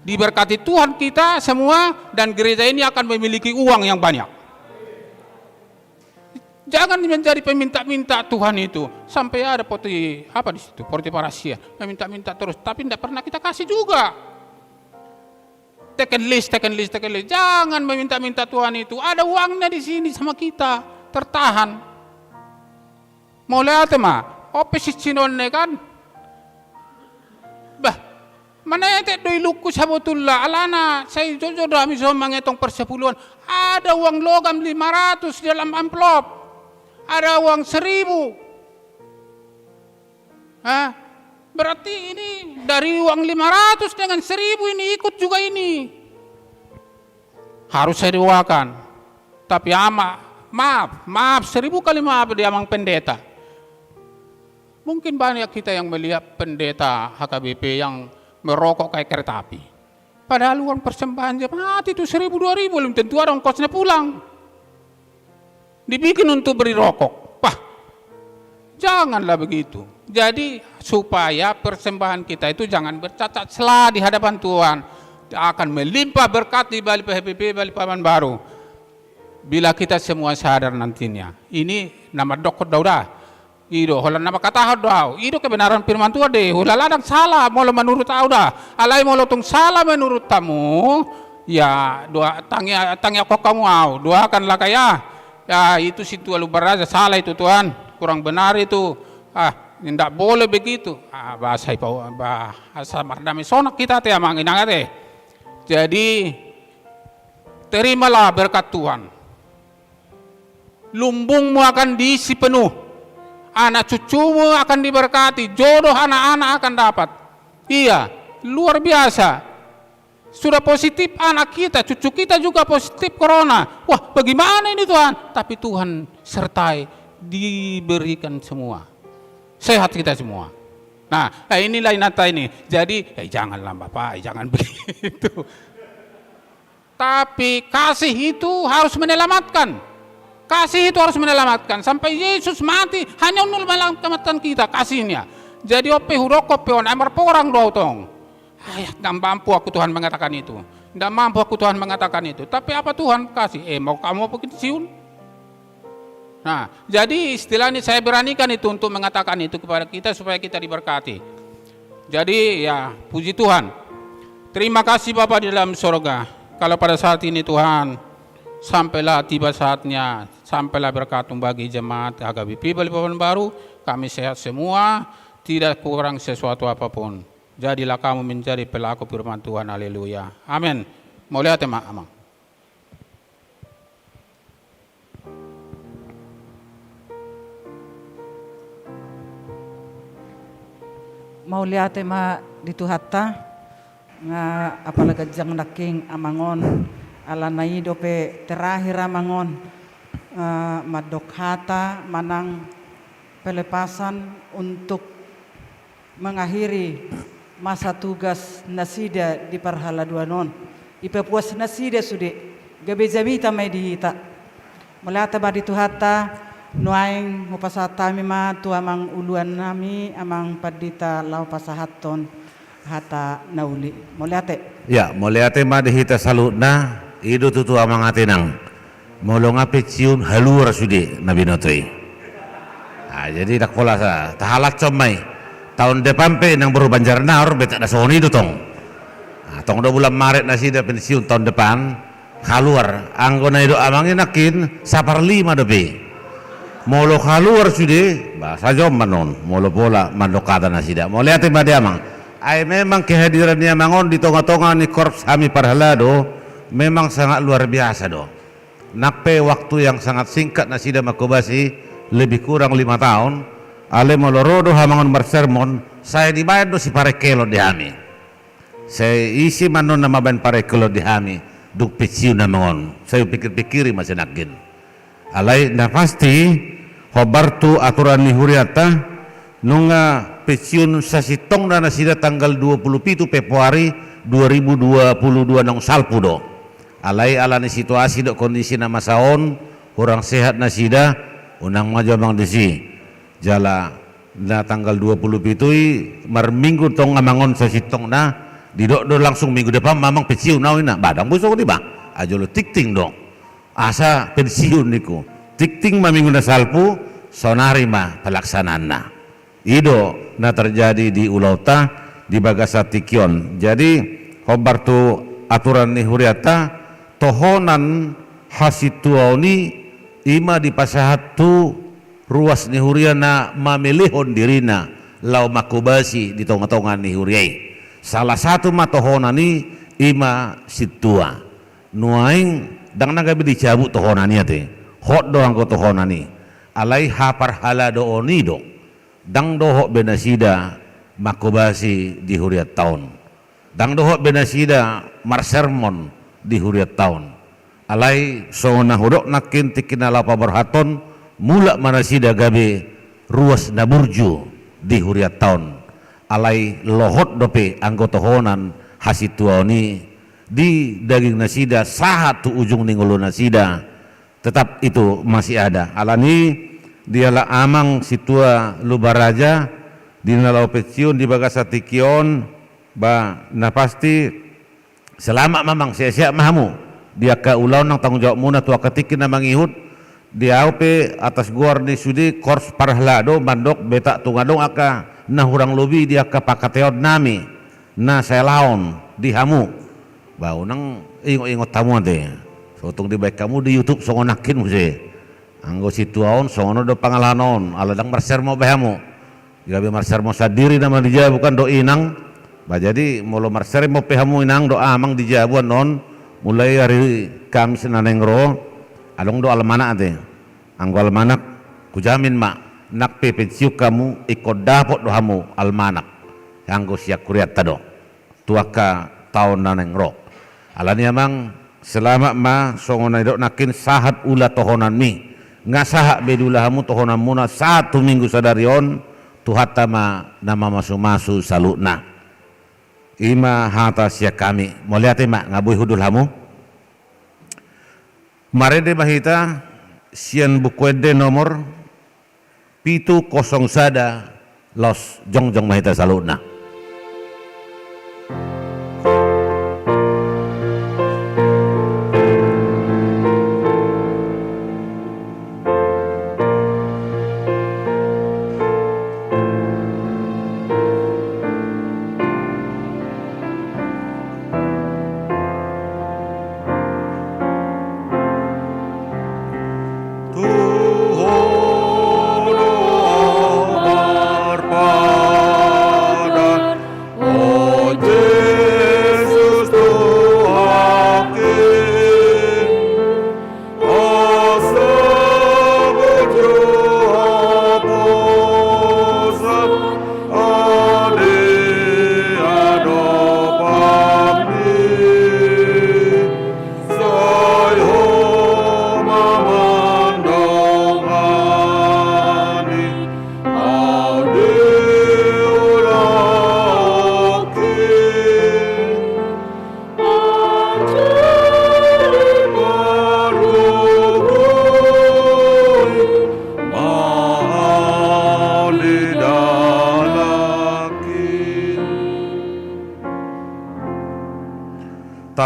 diberkati Tuhan kita semua dan gereja ini akan memiliki uang yang banyak. Jangan menjadi peminta-minta Tuhan itu. Sampai ada porti, apa di situ? Porti parasia. Meminta-minta terus, tapi ndak pernah kita kasih juga. Teken list, teken list, teken list. Jangan meminta-minta Tuhan itu. Ada uangnya di sini sama kita. Tertahan. Mauliate ma. Ope sisinon ne kan. Bah, manetek do ilungku sabotulna. Alana, sai jotjot do hami so mangetong persepuluhan. Ada uang logam lima ratus di dalam amplop. Ada uang seribu. Hah? Berarti ini dari uang lima ratus dengan seribu ini ikut juga ini. Harus saya doakan. Tapi ama, maaf, maaf, seribu kali maaf di amang pendeta. Mungkin banyak kita yang melihat pendeta H K B P yang merokok kayak kereta api. Padahal uang persembahan jemaat itu seribu, dua ribu, belum tentu ada ongkosnya pulang. Dibikin untuk beli rokok. Wah, janganlah begitu. Jadi, supaya persembahan kita itu jangan bercacat celah di hadapan Tuhan. Akan melimpah berkat di Bali P H P P, Balikpapan Baru. Bila kita semua sadar nantinya. Ini na mandokkon do ahu da. I do, holan na mangkatahon do ahu. I do kebenaran firman Tuhan de. Hulala ndang salah, molo menurut ahu da. Alai molo tung salah menurut hamu, ya, doa, tangi-, tangiangkon hamu ahu. Doakanlah kaya, ya, itu sintua lumban raja, salah itu Tuhan. Kurang benar itu. Ah, ndak boleh begitu. Ah, bahasa ipa-, bahasa mardame sonak kita te, amang inang ate. Jadi, terimalah berkat Tuhan. Lumbungmu akan diisi penuh. Anak cucumu akan diberkati. Jodoh anak-anak akan dapat. Iya, luar biasa. Sudah positif anak kita, cucu kita juga positif corona. Wah, bagaimana ini Tuhan? Tapi Tuhan sertai, diberikan semua. Sehat kita semua. Nah, eh, inilah inanta ini. Jadi, eh, janganlah Bapak, eh, jangan begitu. Tapi kasih itu harus menyelamatkan. Kasih itu harus menyelamatkan. Sampai Yesus mati hanya untuk menyelamatkan kita kasihnya. Jadi ope hudokkon pe on, ai marporang do ahu tong. Ai, ndak mampu aku Tuhan mengatakan itu. Ndak mampu aku Tuhan mengatakan itu. Tapi apa Tuhan kasih? Eh, mau kamu apa pensiun? Nah, jadi istilahnya saya beranikan itu untuk mengatakan itu kepada kita supaya kita diberkati. Jadi ya, puji Tuhan. Terima kasih Bapa di dalam sorga. Kalau pada saat ini Tuhan, sampailah tiba saatnya, sampailah berkat-Mu bagi jemaat H K B P Balikpapan Baru, kami sehat semua, tidak kurang sesuatu apapun. Jadilah kami menjadi pelaku firman Tuhan. Haleluya. Amin. Mauliate ma, Amang. Mauliate ma di Tuhanta, nga apala ganjang nangkin amang on, alana i dope terakhir amang on, eh, mandok hata manang pelepasan untuk mengakhiri masa tugas nasida di parhaladoan on. Ipapuas nasida sude, gabe jamita ma i di hita. Mauliate ma di Tuhanta, Nuaeng hupasahat hami ma tu amang uluan nami, amang pandita, laho pasahathon hata na uli. Mauliate. Ya, mauliate ma di hita saluhutna. I do tutu, amang, ate, inang. Molo nga pensiun, haluar sude na binoto i. Ah, jadi ndang pola sa, tahalashon ma i. Taon depan pe inang boru Banjarnaor, betak na songon i do tong. Ah, tong do bulan Maret nasida pensiun taon depan. Haluar, anggo na didok amang i nangkin saparlima dope. Molo haluar sude, ba sajo ma annon, molo pola mandok hata nasida. Mauliate ma di amang. Ai memang kehadiran ni amang on di tonga-tonga ni korps hami parhalado, memang sangat luar biasa do. Nang pe waktu yang sangat singkat nasida manghobasi, lebih kurang lima taon, alai molo ro do amang on marsermon, sai dibaen do siparengkelon di hami. Sai ise ma annon na mambaen parengkelon di hami, dung pensiun amang on, sai hupikir-pikiri ma sai nangkin. Alai na pasti, hombar tu aturan ni hurianta, nunga pensiun sasintongna nasida tanggal dua puluh pitu Februari dua ribu dua puluh dua naung salpu do. Alai ala ni situasi dohot kondisi na masa on, hurang sehat nasida, unang ma jo amang disi. Jala na tanggal dua puluh pitu i marminggu tong amang on sasintongna, didok do langsung minggu depan ma amang pensiun au ninna. Ba ndang boi songon i ba. Ajolo tingting do. Asa pensiun ningku. Tingting ma minggu na salpu, saonari ma pelaksanaanna. I do na terjadi di ulaonta di bagasan tingki on. Jadi, hombar tu aturan ni hurianta, tohonan hasintuaon i, i ma dipasahat tu ruas ni huria na mamelehon dirina laho manghobasi di tonga-tonga ni huria i. Salah satu ma tohonan i, i ma sintua. Nuaeng ndang na gabe dicabut tohonan i ate. Hot do anggo tohonan i. Alai haparhaladoon i do. Ndang dohot be nasida manghobasi di hurianta on. Ndang dohot be nasida marsermon di hurianta on. Alai songon na hudok nangkin tingki na laho paborhathon, mulak ma nasida gabe ruas na burju di hurianta on. Alai lohot dope anggo tohonan hasintuaon i di daging nasida sahat tu ujung ni ngolu nasida. Tetap itu masih ada. Ala ni i, dialap amang sintua Lumban Raja, di na laho pensiun di bagasan tingki on, ba na pasti selamat ma amang, sehat-sehat ma hamu. Di angka ulaon nang tanggung jawabmuna tu angka tingki na mangihut, di ahu pe atas goar ni sude korps parhalado mandok betak tung adong angka na hurang lobi di angka pangkataion nami na salaon di hamu. Ba unang ingot-ingot hamu ate. So tung dibaen hamu di YouTube songon nangkin muse. Anggo sintua on songon on do pangalaho on, ala ndang marsermon be hamu. Gabe marsermon sandiri nama di jabu kan dohot inang. Ba jadi molo marsermon pe hamu inang dohot amang di jabu annon, mulai ari Kamis na naeng ro, adong do almanak ate. Anggo almanak, hujamin ma, nang pe pensiun hamu, ingkon dapot do hamu almanak. Anggo sian hurianta do. Tu angka taon na naeng ro. Ala ni i amang, selamat ma songon na nidok nangkin sahat ula tohonanmi. Nga sahat be di ula hamu tohonanmuna sahat tu minggu sadari on, Tuhanta ma na mamasu-masu saluhutna. I ma hata sian hami. Mauliate ma, nga boi hundul hamu. Marende ma hita sian Buku Ende nomor pitu kosong sada, laos jongjong ma hita saluhutna.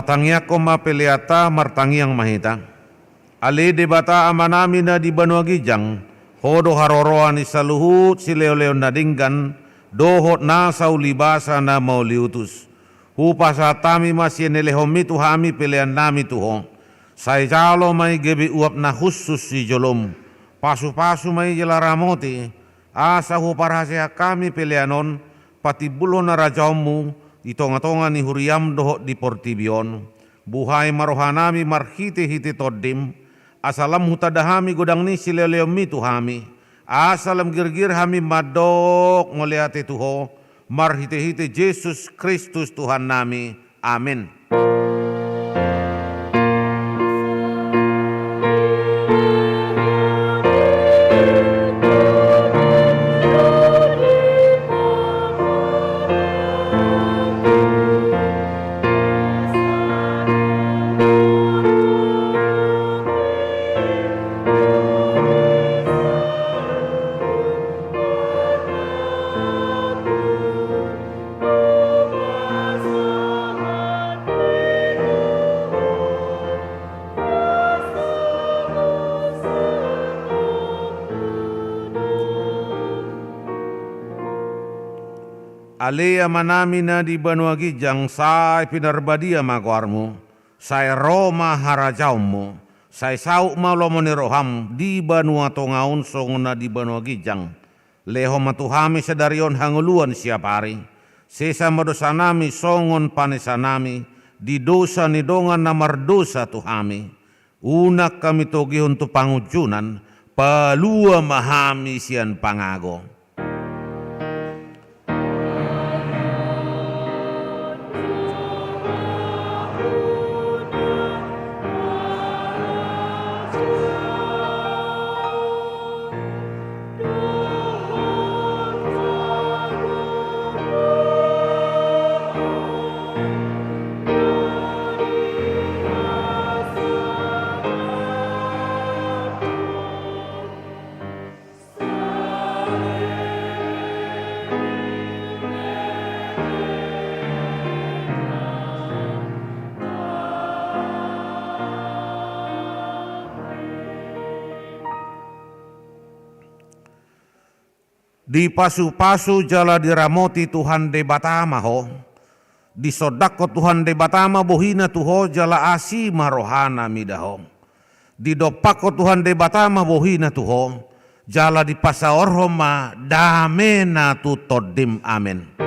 Tangiangkon ma peleanta, martangiang ma hita. Ale Debata Amanami na di banua ginjang, Ho do haroroan ni saluhut sileoleon na denggan, dohot nasa ulibasa na mauliutus. Hupasahat hami ma sian nilehonMi tu hami peleannami tu Ho. Sai jalo ma i gabe uap na hushus sijolom. Pasupasu ma i jala ramoti, asa huparhaseang hami pelean on patimbulhon harajaonMu di tongatonga ni huriaM dohot di portibi on. Buhai ma rohanami marhitehite TondiM, asa lam hutanda hami godang ni sileoleonMi tu hami, asa lam girgir hami mandok mauliate tu Ho, marhitehite Jesus Kristus Tuhannami. Amen. Ale Amanami na di banua ginjang, sai pinarbadia ma goarMu, sai ro ma harajaonMu, sai saut ma lomo ni rohaM di banua tonga on songon na di banua ginjang. Lehon ma tu hami sadari on hangoluan siapari. Sesa ma dosanami songon panesanami di dosa ni dongan na mardosa tu hami. Unang hami togihon tu pangunjunan, palua ma hami sian pangago. Dipasupasu jala diramoti Tuhan Debata ma ho. Disondangkon Tuhan Debata ma bohina tu ho jala asi ma rohana mida ho. Didompakkon Tuhan Debata ma bohina tu ho, jala dipasaorhon ma damena tu tondim. Amen.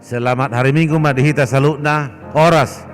Selamat hari Minggu ma di hita saluhutna. Horas.